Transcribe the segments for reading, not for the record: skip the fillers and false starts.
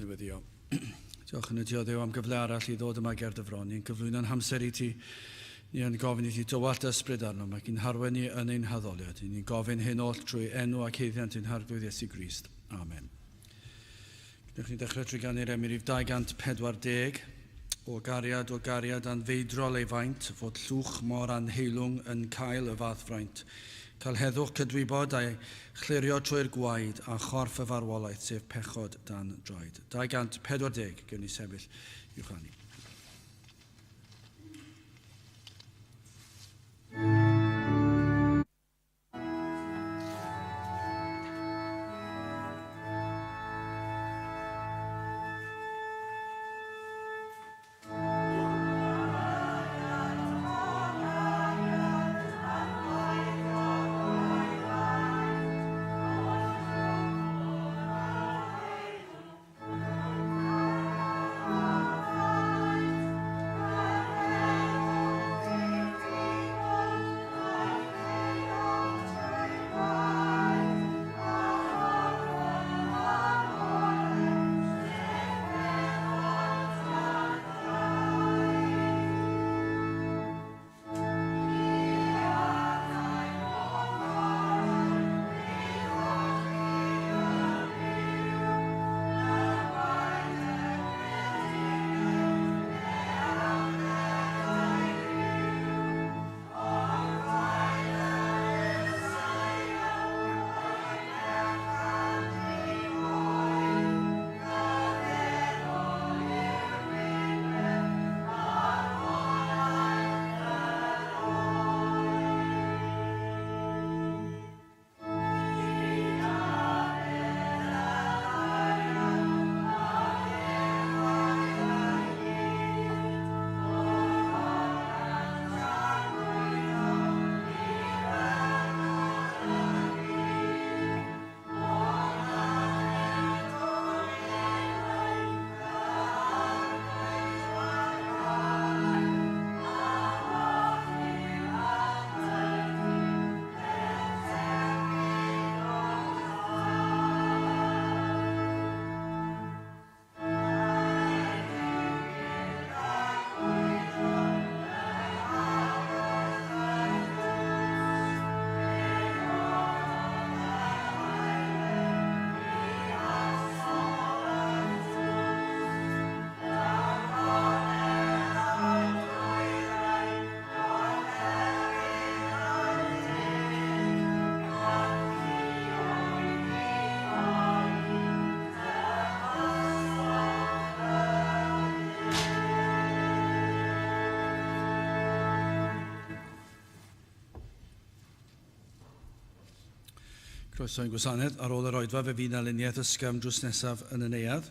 weddio. Diolch yn y Dio Dduw am gyfle arall i ddod yma ger dy fron. Ni'n cyflwyno'n hamser i ti. Ni yn gofyn i ti dywallt ysbryd arnom ac i'n harwen ni yn ein haddoliad. Ni'n gofyn hyn oll trwy enw ac haeddiant ein Harglwydd Iesu Grist. Amen. Gwnewch ni ddechrau trwy ganu'r emyn rhif 240. O gariad, o gariad anfeidrol ei faint, fod llwch mor anheilwng yn cael y fath fraint. Cael heddwch cydwybod a'i chlirio trwy'r gwaed a chorff y farwolaeth, sef pechod dan draed. 240, gewn ni sefyll i'w chanu. Croeso i'n gwasanaeth. Ar ôl yr oedfa fe fydd 'na luniaeth ysgafn drws nesaf yn y neuadd.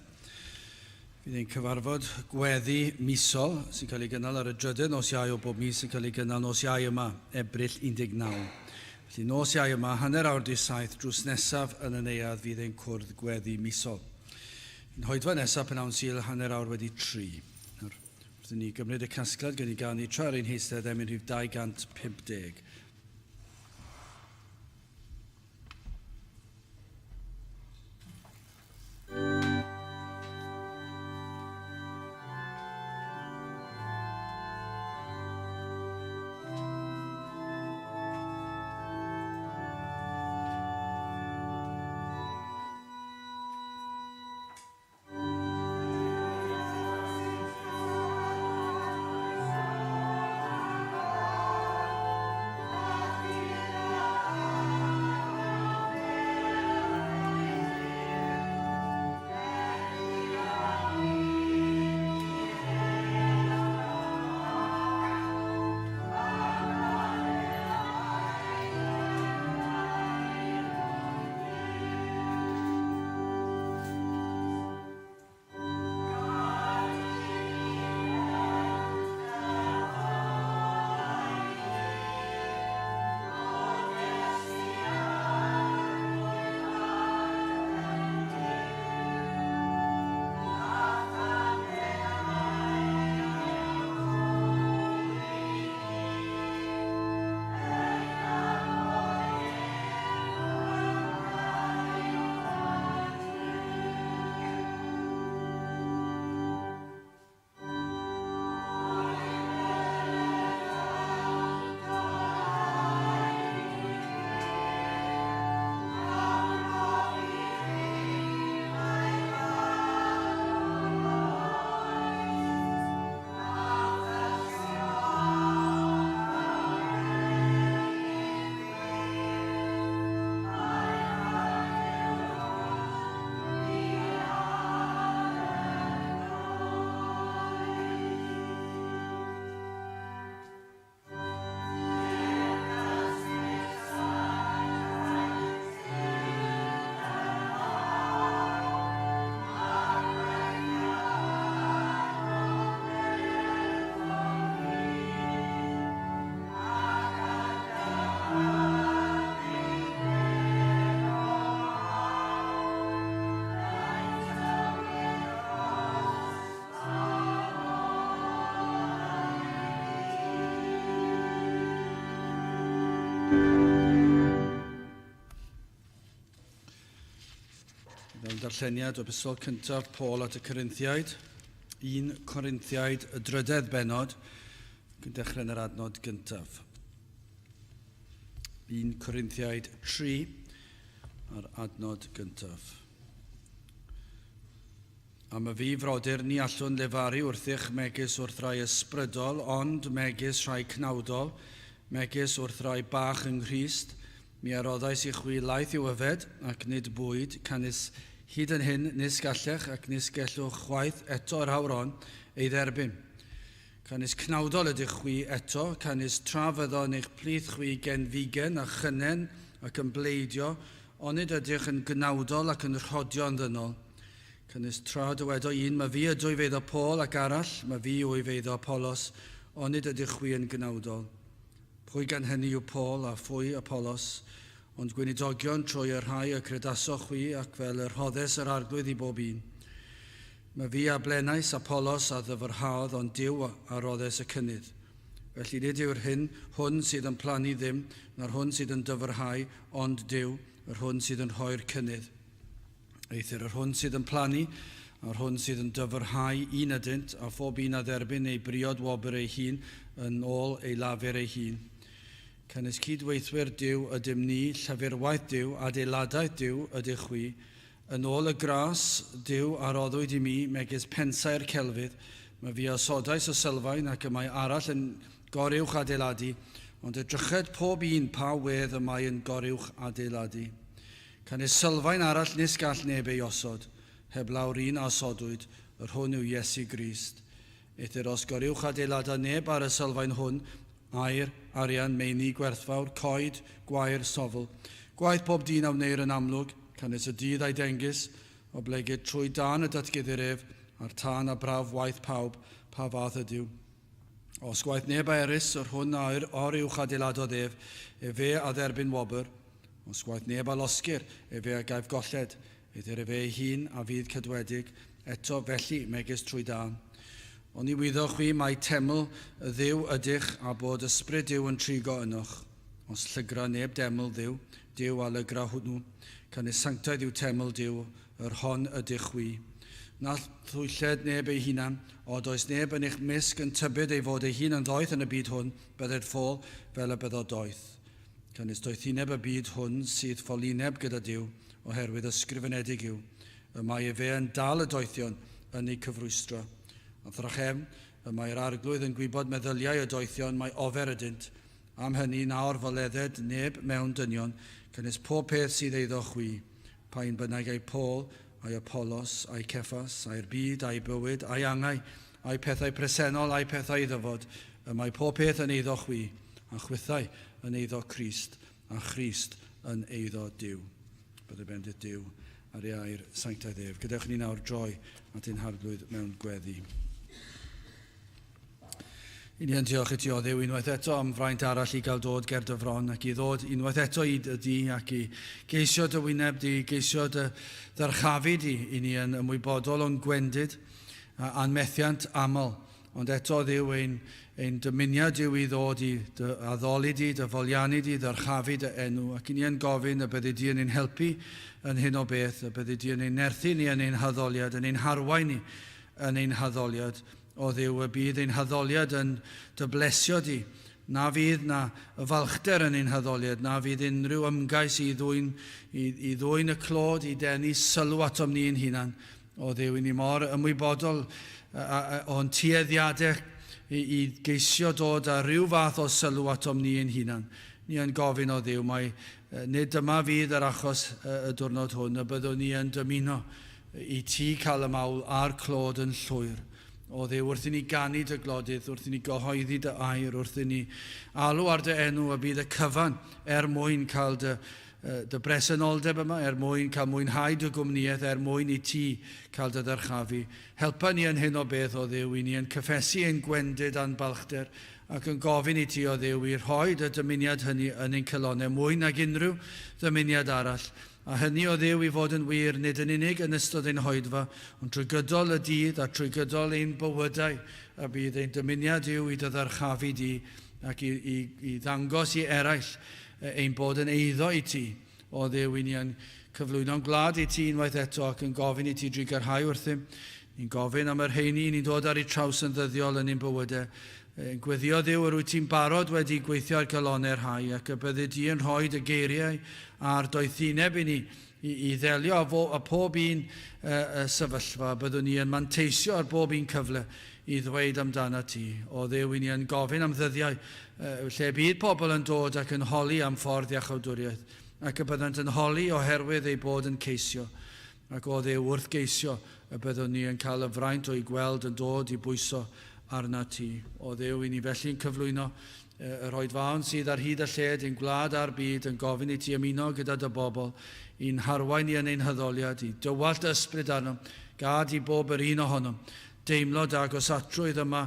Fydd ein cyfarfod gweddi misol sy'n cael ei gynnal ar y drydedd nos Iau o bob mis yn cael ei gynnal nos Iau yma, Ebrill 19. Felly nos Iau yma, hanner awr di saith drws nesaf yn y neuadd fydd ein cwrdd gweddi misol. Yn hoedfa nesaf p'nawn Sul hanner awr wedi tri. Nawr, wrth i ni gymryd y casgliad, gawn ni ganu tra ar ein heistedd emyn rhif 250. darlleniad o Epistol cyntaf Paul at y Corinthiaid, 1 Corinthiaid y drydedd bennod, ac yn dechrau yn yr adnod gyntaf. 1 Corinthiaid 3 a'r adnod gyntaf. Am y fi, frodyr, ni allwn lefaru wrthych megis wrth rai ysbrydol, ond megis rhai cnawdol, megis wrth rai bach yng Nghrist. Mi a roddais i chwi laeth i'w yfed, ac nid bwyd, canys hyd yn hyn nis gallech, ac nis gellwch chwaith eto yr awr hon, ei dderbyn. Canys cnawdol ydych chwi eto, canys tra fyddo yn eich plith chwi genfigen a chynnen ac yn bleidio, onid ydych yn gnawdol ac yn rhodio'n ddynol? Canys tra dywedo un, Ma fi ydwyf eiddo Paul, ac arall, Ma fi wyf eiddo Apollos, onid ydych chwi yn gnawdol? Pwy gan hynny yw Paul, a phwy Apollos? Ond gweinidogion trwy y rhai y credasoch chwi, ac fel y rhoddes yr Arglwydd i bob un. Ma fi a blenais, Apollos a ddyfrhaodd, ond Duw a roddes y cynnydd. Felly nid yw'r hyn hwn sydd yn plannu ddim, na'r hwn sydd yn dyfrhau, ond Duw, yr hwn sydd yn rhoi'r cynnydd. Eithr yr hwn sydd yn plannu, a'r hwn sydd yn dyfrhau un ydynt, a phob un a dderbyn ei briod wobr ei hun yn ôl ei lafur ei hun. Canys cyd-weithwyr Duw ydym ni, llafurwaith Duw, adeiladaeth Duw ydych chwi, yn ôl y gras Duw a roddwyd i mi, megis pensaer celfydd, mae fi a osodais y sylfaen ac y mae arall yn goruwch adeiladu, ond edryched pob un pa wedd y mae yn goruwch adeiladu. Canys sylfaen arall nis gall neb ei osod, heblaw'r un a osodwyd, yr hwn yw Iesu Grist. Eithr os goruwch adeilada neb ar y sylfaen hwn, aur, arian, meini gwerthfawr, coed, gwair, sofl. Gwaith pob dyn a wneir yn amlwg, canys y dydd a'i dengys, oblegid trwy dân y datguddir ef, a'r tân a brawf waith pawb, pa fath ydyw. Os gwaith neb a erys, yr hwn a oruwch adeiladodd ef, efe a dderbyn wobr. Os gwaith neb a losgir, efe a gaiff golled, eithr efe ei hun a fydd cadwedig, eto felly, megis trwy dân. Oni wyddoch chwi mai teml y Dduw ydych, a bod ysbryd Duw yn trigo ynoch? Os llygra neb deml Dduw, Duw a lygra hwnnw, canys sanctaidd yw teml Duw, yr hon ydych chwi. Na thwylled neb ei hunan, od oes neb yn eich mysg yn tybed ei fod ei hun yn ddoeth yn y byd hwn, bydded ffôl fel y byddo doeth. Canys doethineb y byd hwn sydd ffolineb gyda Duw, oherwydd ysgrifenedig yw, Y mae efe yn dal y doethion yn eu cyfrwystra. A thrachefn, y mae'r Arglwydd yn gwybod meddyliau y doethion, mai ofer ydynt. Am hynny, na orfoledded neb mewn dynion, canys pob peth sydd eiddo chwi, Pa un bynnag ai Paul, ai Apollos, ai Ceffas, ai'r byd, ai bywyd, ai angau, ai pethau presennol, ai pethau i ddyfod, y mae pob peth yn eiddo chwi, a chwithau yn eiddo Crist, a Christ yn eiddo Duw. Bydde bendith Duw ar ei air sanctaidd ef. Gadewch i ni nawr droi at ein Harglwydd mewn gweddi. I ni yn diolch i ti o Dduw unwaith eto am fraint arall i gael dod ger dy fron ac i ddod unwaith eto i dy di ac i geisio dy wyneb di, geisio dy ddyrchafu di. I ni yn ymwybodol o'n gwendid a'n methiant aml, ond eto o Dduw ein, ein dymuniad yw i ddod i dy addoli di, dy foliannu di, ddyrchafu dy enw, ac i ni yn gofyn y byddi di yn ein helpu yn hyn o beth, y byddi di yn ein nerthu ni yn ein haddoliad, yn ein harwain ni yn ein haddoliad, O Dduw, y bydd ein haddoliad yn dy blesio di. Na fydd na y falchder yn ein haddoliad, na fydd unrhyw ymgais i ddwyn, i, i ddwyn y clod, i denu sylw atom ni ein hunan. O Dduw, i ni mor ymwybodol o'n tueddiadau i, i geisio dod â rhyw fath o sylw atom ni ein hunan. Ni yn gofyn o Dduw, mai nid dyma fydd yr achos y diwrnod hwn, y byddwn ni yn dymuno I ti cael y mawl a'r clod yn llwyr. O Dduw, wrth i ni ganu dy glodydd, wrth i ni gyhoeddi dy air, wrth i ni alw ar dy enw y bydd y cyfan er mwyn cael dy, dy bresenoldeb yma, er mwyn cael mwynhau dy gwmnïaeth, er mwyn i ti cael dy ddyrchafu. Helpa ni yn hyn o beth, o Dduw, i ni yn cyffesu ein gwendid a'n balchder, ac yn gofyn i ti, o Dduw, i rhoi dy dymuniad hynny yn ein calonnau, mwy nag unrhyw ddymuniad arall, A hynny o Dduw i fod yn wir, nid yn unig yn ystod ein hoedfa, ond trwy gydol y dydd a trwy gydol ein bywydau, a bydd ein dymuniad yw i dy ddyrchafu di ac i, i, i ddangos i eraill ein bod yn eiddo i ti. O Dduw, i ni yn cyflwyno'n gwlad i ti unwaith eto ac yn gofyn i ti drugarhau wrthym. Ni'n gofyn am yr rheini ni'n dod ar eu traws yn ddyddiol yn ein bywydau. Yn gweddio Dduw yr wyt ti'n barod wedi gweithio ar galonnau'r rhai ac y byddi di yn rhoi dy geiriau a'r doethineb i ni i, i ddelio â, fo, â pob un uh, sefyllfa. Byddwn ni yn manteisio ar bob un cyfle i ddweud amdana ti. O Dduw, i ni yn gofyn am ddyddiau uh, lle bydd pobl yn dod ac yn holi am ffordd iachawdwriaeth, ac y byddant yn holi oherwydd eu bod yn ceisio. Ac o Dduw, wrth geisio, y byddwn ni yn cael y fraint o'i gweld yn dod i bwyso arnat ti. O Dduw, i ni felly'n cyflwyno yr oedfaon sydd ar hyd a lled ein gwlad a'r byd yn gofyn i ti ymuno gyda dy bobl, i'n harwain ni yn ein haddoliad, i dywallt dy ysbryd arnom, gad i bob yr un ohonom deimlo dy agosatrwydd yma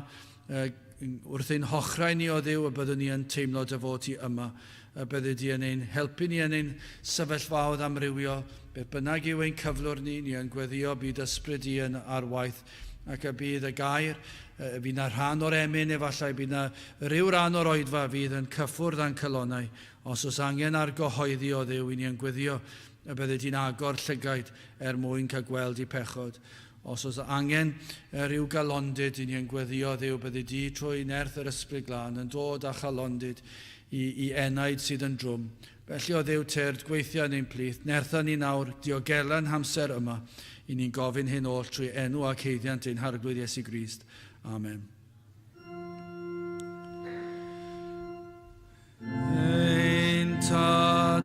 wrth ein hochrau ni, o Dduw, y byddwn ni yn teimlo dy fod ti yma, y byddi di yn ein helpu ni yn ein sefyllfaoedd amrywiol, beth bynnag yw ein cyflwr ni, ni yn gweddio bydd ysbryd di yn ar waith, ac y bydd y gair, fydd na rhan o'r emyn efallai, bydd na ryw ran o'r oedfa fydd yn cyffwrdd â'n calonnau, os oes angen argyhoeddi o Dduw, i ni yn gweddio y byddi di'n agor llygaid er mwyn cael gweld i pechod. Os oes angen rhyw galondid, i ni yn gweddio, Dduw, byddi di trwy nerth yr Ysbryd Glân yn dod â chalondid i, i enaid sydd yn drwm. Felly, o Dduw, tyrd, gweithio yn ein plith, nertha ni nawr, diogela'n hamser yma. I ni'n gofyn hyn oll trwy enw ac haeddiant ein Harglwydd Iesu Grist. Amen. Ein Tad.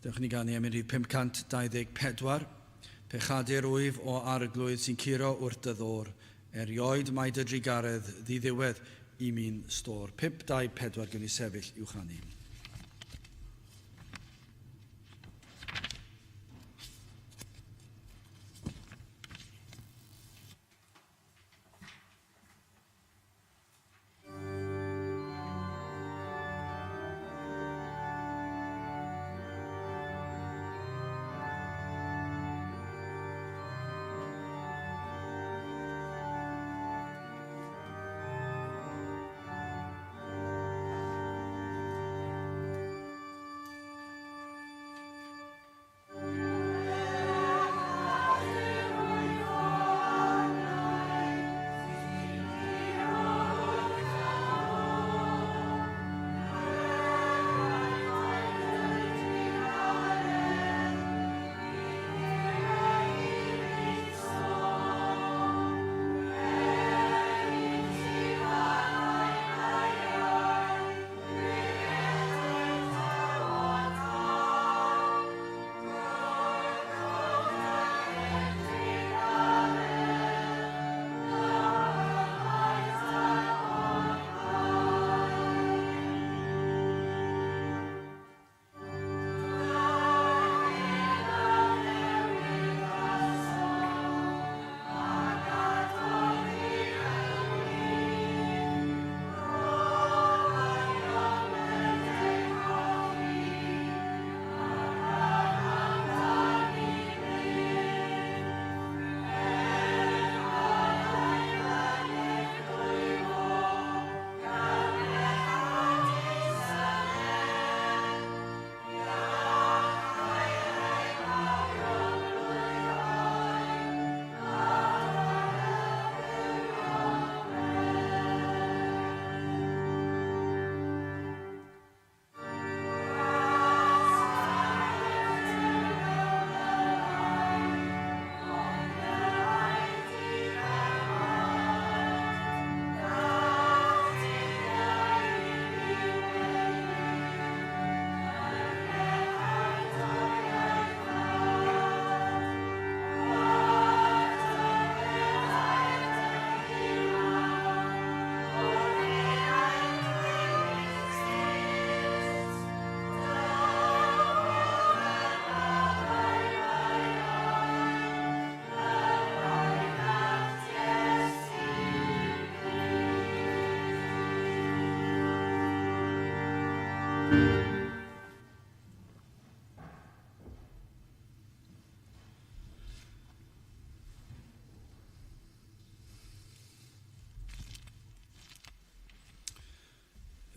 Dewch ni ganu am rhif 524. Pechadur wyf o arglwydd sy'n curo wrth dy ddôr, erioed mae dy drugaredd ddiddiwedd i mi'n stôr. 524 gen i sefyll i'w chanu.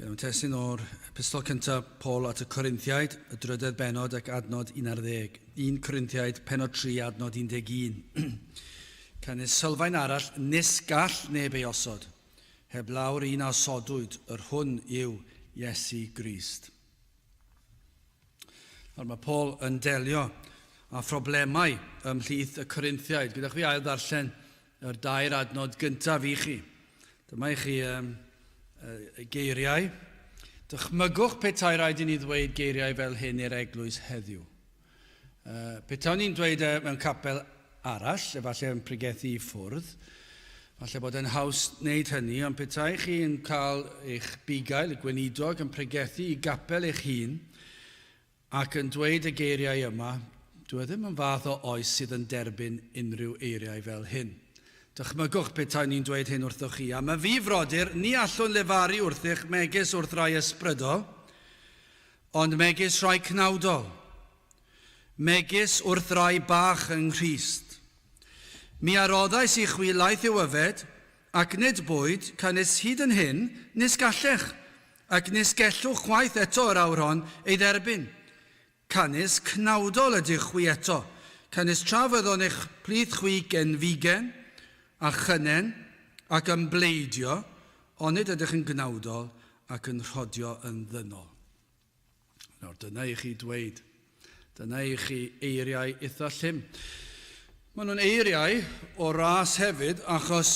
Fe mewn testun o'r epistol cyntaf Paul at y Corinthiaid, y drydedd benod ac adnod 11. 1 Corinthiaid, penod 3, adnod 11. Canys sylfaen arall nis gall neb ei osod, heb lawr un a osodwyd, yr hwn yw Iesu Grist. Nawr mae Paul yn delio â phroblemau ymhlith y Corinthiaid. Gyda chi ail ddarllen yr dair adnod gyntaf i chi. Dyma i chi um, geiriau. Dychmygwch petai rhaid i ni ddweud geiriau fel hyn i'r eglwys heddiw. Petawn i'n dweud e mewn capel arall, efallai yn pregethu i ffwrdd, falle bod e'n haws wneud hynny, ond petai chi'n cael eich bugail, y gweinidog, yn pregethu i gapel eich hun ac yn dweud y geiriau yma, dyw e ddim yn fath o oes sydd yn derbyn unrhyw eiriau fel hyn. Dychmygwch petawn i'n dweud hyn wrthoch chi, a myfi, frodyr, ni allwn lefaru wrthych megis wrth rai ysbrydol, Ond megis rhai cnawdol, megis wrth rai bach yng Nghrist. Mi a roddais i chwi laeth i'w yfed, ac nid bwyd, canys hyd yn hyn nis gallech, ac nis gellwch chwaith eto yr awr hon ei dderbyn. Canys cnawdol ydych chwi eto, canys tra fyddwn eich plith chwi genfigen, a chynnen, ac ymbleidio, onid ydych yn gnawdol, ac yn rhodio yn ddynol. Nawr, dyna i chi dweud. Dyna i chi eiriau eitha llym. Maen nhw'n eiriau o ras hefyd, achos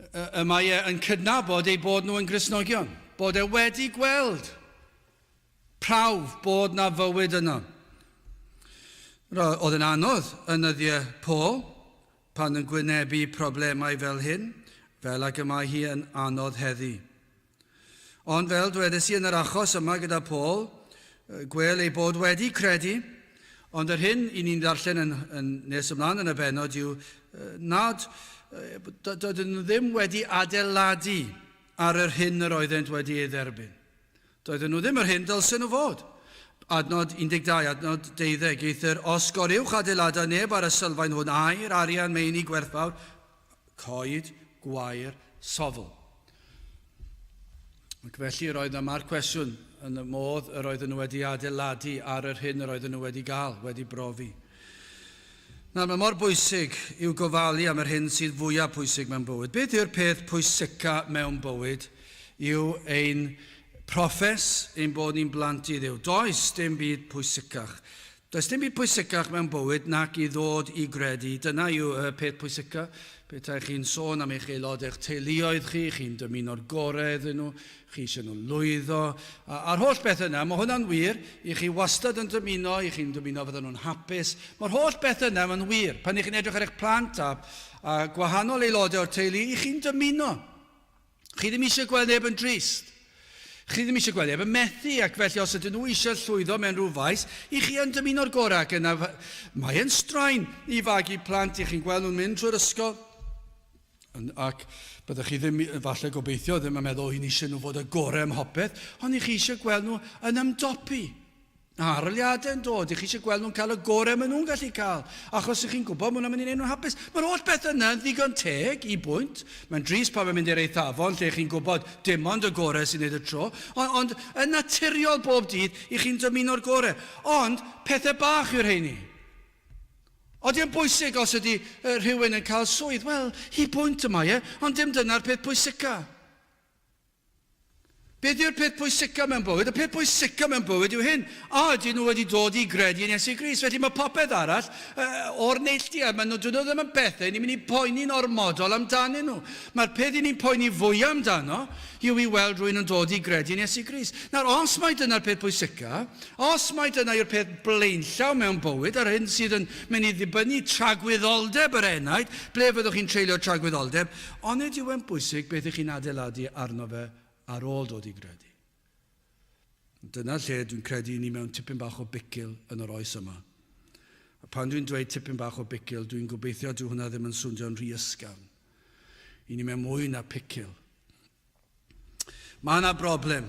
y mae e yn cydnabod eu bod nhw yn Gristnogion, bod e wedi gweld prawf bod na fywyd yno. Oedd yn anodd yn nyddiau Paul, pan yn gwynebu problemau fel hyn, fel ag y mae hi yn anodd heddi. Ond fel dwedes i yn yr achos yma gyda Paul, gwel ei bod wedi credu, ond yr hyn i ni'n ddarllen yn, yn nes ymlaen yn y bennod yw nad dydyn nhw ddim wedi adeiladu ar yr hyn yr oeddent wedi ei dderbyn. Doedden nhw ddim yr hyn dylsen nhw fod. Adnod 12, adnod 12, eithr os goruwch adeiladau neb ar y sylfaen hwn aur, arian, meini gwerthfawr, coed, gwair, sofl. Ac felly roedd yna mae'r cwestiwn yn y modd yr oedden nhw wedi adeiladu ar yr hyn yr oedden nhw wedi gael, wedi brofi. Nawr, mae mor bwysig i'w gofalu am yr hyn sydd fwyaf pwysig mewn bywyd. Beth yw'r peth pwysica mewn bywyd? Yw ein proffes ein bod ni'n blant i Dduw. Does dim byd pwysicach. Does dim byd pwysicach mewn bywyd nac i ddod i gredu. Dyna yw y peth pwysica. Petai chi'n sôn am eich aelodau eich teuluoedd chi, chi'n dymuno'r gorau iddyn nhw, chi eisiau nhw lwyddo, a'r holl beth yna, mae hwnna'n wir, i chi wastad yn dymuno, i chi'n dymuno fydden nhw'n hapus. Mae'r holl beth yna, mae'n wir. Pan i chi'n edrych ar eich plant a, a gwahanol aelodau o'r teulu, i chi'n dymuno. Chi ddim eisiau gweld neb yn drist. Chi ddim eisiau gweld neb yn methu, ac felly os ydyn nhw eisiau llwyddo mewn rhyw faes, i chi yn dymuno'r gorau, ac yna mae yn straen i fagu plant, i chi'n gweld nhw'n mynd trwy'r ysgol, ac byddwch chi ddim, falle gobeithio, ddim yn meddwl, i'n eisiau nhw fod y gorau ym mhopeth, ond i chi eisiau gweld nhw yn ymdopi. Arholiadau yn dod, i chi eisiau gweld nhw'n cael y gorau maen nhw'n gallu cael, achos i chi'n gwybod maen nhw'n mynd i wneud nhw'n hapus. Mae'r holl beth yna yn ddigon teg i bwynt. Mae'n drist pan mae'n mynd i'r eithafon lle chi'n gwybod dim ond y gorau sy'n gwneud y tro, ond, ond yn naturiol bob dydd i chi'n dymuno'r gorau. Ond pethau bach yw'r rheini. Oeddi yn bwysig os ydy rhywun yn cael swydd? Wel, i bwynt y mae e, ond dim dyna'r peth pwysica. Beth yw'r peth pwysica mewn bywyd? Y peth pwysica mewn bywyd yw hyn. A ydyn nhw wedi dod i gredu yn Iesu Grist? Felly mae popeth arall uh, o'r neilltu, a maen nhw, dyn nhw ddim yn bethau ni'n mynd i poeni'n ormodol amdanyn nhw. Mae'r peth i ni'n poeni fwyaf amdano yw i weld rhywun yn dod i gredu yn Iesu Grist. Nawr, os mai dyna'r peth pwysica, os mai dyna yw'r peth blaenllaw mewn bywyd, a'r hyn sydd yn mynd i ddibynnu tragwyddoldeb yr enaid, ble fyddwch chi'n treulio tragwyddoldeb, Onid yw e'n bwysig beth ych chi'n adeiladu arno fe ar ôl dod i gredu? Dyna lle dwi'n credu ni mewn tipyn bach o bicil yn yr oes yma. A pan dwi'n dweud tipyn bach o bicil, dwi'n gobeithio dyw hwnna ddim yn swnio'n rhy ysgafn. I ni mewn mwy na picil. Mae yna broblem.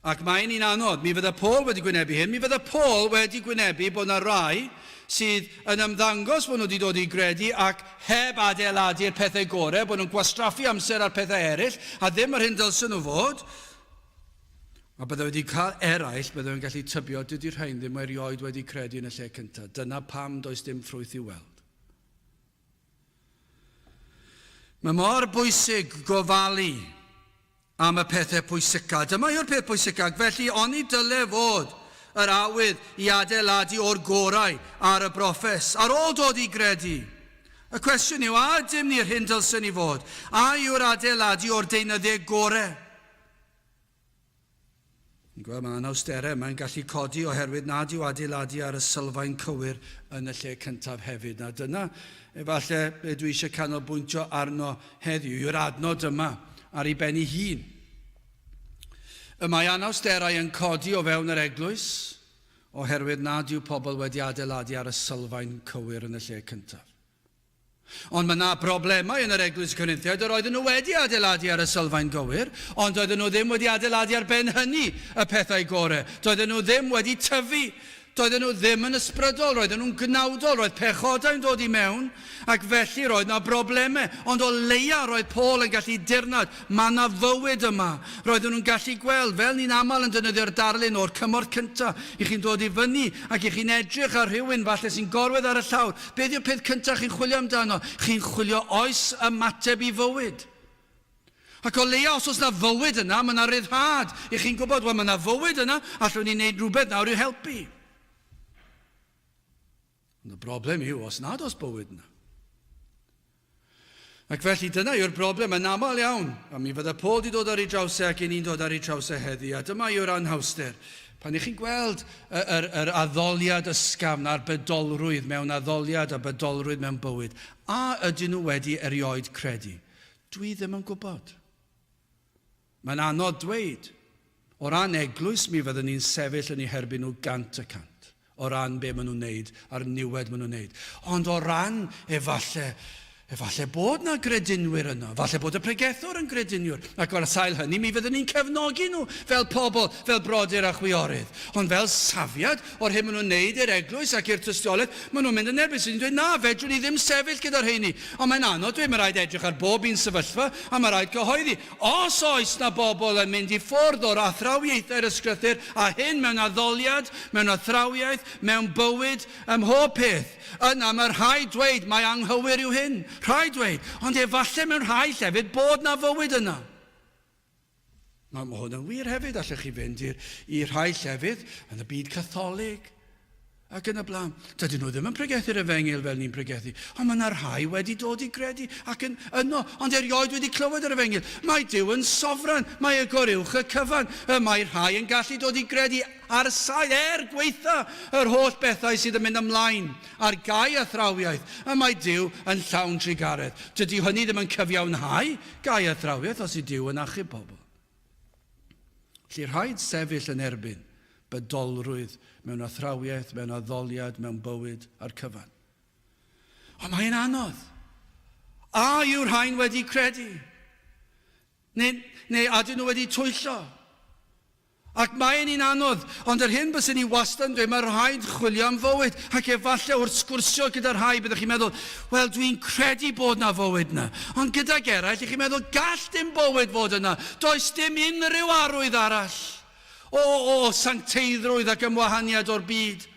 Ac mae'n un anodd. Mi fydda Paul wedi gwynebu hyn. Mi fydda Paul wedi gwynebu bod yna rai sydd yn ymddangos bod nhw wedi dod i gredu ac heb adeiladu'r pethau gorau, bod nhw'n gwastraffu amser ar pethau eraill a ddim yr hyn dylsyn nhw fod. A bydde wedi cael eraill, bydde yn gallu tybio, dydy rhain ddim erioed wedi credu yn y lle cyntaf. Dyna pam does dim ffrwyth i'w weld. Mae mor bwysig gofalu am y pethau pwysica. Dyma yw'r peth pwysica, ac felly oni dyle fod yr awydd i adeiladu o'r gorau ar y broffes, ar ôl dod i gredu. Y cwestiwn yw, a ydym ni'r hyn dylsen ni fod? A yw'r adeiladu o'r deunyddiau gorau? Ni'n gweld mae anawsterau mae'n gallu codi oherwydd nad yw adeiladu ar y sylfaen cywir yn y lle cyntaf hefyd. Na dyna efallai be dwi eisiau canolbwyntio arno heddiw, yw'r adnod yma ar ei ben ei hun. Y mae anawsterau yn codi o fewn yr eglwys oherwydd nad yw pobl wedi adeiladu ar y sylfaen cywir yn y lle cyntaf. Ond mae 'na broblemau yn yr Eglwys Corinthiaid yr oedden nhw wedi adeiladu ar y sylfaen gywir, ond doedden nhw ddim wedi adeiladu ar ben hynny y pethau gore. Doedden nhw ddim wedi tyfu. Doedden nhw ddim yn ysbrydol, roedden nhw'n gnawdol, roedd pechodau'n dod i mewn, ac felly roedd 'na broblemau. Ond o leia roedd Paul yn gallu dirnad, mae 'na fywyd yma. Roedden nhw'n gallu gweld, fel ni'n aml yn defnyddio'r darlun o'r cymorth cyntaf, i chi'n dod i fyny ac i chi'n edrych ar rhywun falle sy'n gorwedd ar y llawr, Beth yw'r peth cyntaf chi'n chwilio amdano? Chi'n chwilio oes ymateb i fywyd. Ac o leia os oes 'na fywyd yna, mae 'na ryddhad. I chi'n gwybod, wel mae 'na fywyd yna, allwn ni wneud rhywbeth nawr i'w helpu. Ond y broblem yw, os nad oes bywyd yna. Ac felly dyna yw'r broblem yn aml iawn, a mi fydda Paul di dod ar ei draws e ac i ni'n dod ar ei traws e heddi, a dyma yw'r anhawster. Pan i chi'n gweld yr, yr, yr addoliad ysgafn a'r bydolrwydd mewn addoliad a bydolrwydd mewn bywyd, a ydyn nhw wedi erioed credu? Dwi ddim yn gwybod. Mae'n anodd dweud. O ran eglwys mi fyddwn ni'n sefyll yn eu herbyn nhw 100% o ran be maen nhw'n wneud a'r niwed maen nhw'n wneud. Ond o ran efalle, efalle bod 'na gredinwyr yno, falle bod y pregethwr yn grediniwr, ac ar sail hynny mi fyddwn ni'n cefnogi nhw fel pobl, fel brodyr a chwiorydd. Ond fel safiad o'r hyn maen nhw'n wneud i'r eglwys ac i'r tystiolaeth, maen nhw'n mynd yn erbyn. So ni'n dweud, na, fedrwn ni ddim sefyll gyda'r rheini. Ond mae'n anodd dweud, mae rhaid edrych ar bob un sefyllfa a mae rhaid cyhoeddi. Os oes 'na bobl yn mynd i ffwrdd o'r athrawiaethau'r Ysgrythur, a hyn mewn addoliad, mewn athrawiaeth, mewn bywyd, ym mhob peth, yna mae rhaid dweud mai anghywir yw hyn. Rhaid dweud. Ond efallai mewn rhai llefydd bod 'na fywyd yna. Mae hwn yn wir hefyd, allwch chi fynd i'r, i rhai llefydd yn y byd Catholig ac yn y blaen. Dydyn nhw ddim yn pregethu'r efengyl fel ni'n pregethu, ond mae yna rhai wedi dod i gredu ac yn yno, ond erioed wedi clywed yr efengyl. Mae Duw yn sofran, mae y goruwch y cyfan. Y mae rhai yn gallu dod i gredu ar sail, er gwaetha yr holl bethau sydd yn mynd ymlaen ar gau athrawiaeth. Y mae Duw yn llawn trugaredd. Dydy hynny ddim yn cyfiawnhau Gau athrawiaeth os yw Duw yn achub pobl. Felly rhaid sefyll yn erbyn bydolrwydd mewn athrawiaeth, mewn addoliad, mewn bywyd a'r cyfan. Ond mae'n anodd. A yw'r rhain wedi credu? Neu, neu a ydyn nhw wedi twyllo? Ac mae'n un anodd, ond yr hyn byswn i wastad yn dweud, mae rhaid chwilio am fywyd, ac efallai wrth sgwrsio gyda rhai byddwch chi'n meddwl, wel dwi'n credu bod 'na fywyd 'na. Ond gydag eraill, y'ch chi'n meddwl, gall dim bywyd fod yna, does dim unrhyw arwydd arall o, o sancteiddrwydd ac ymwahaniad o'r byd.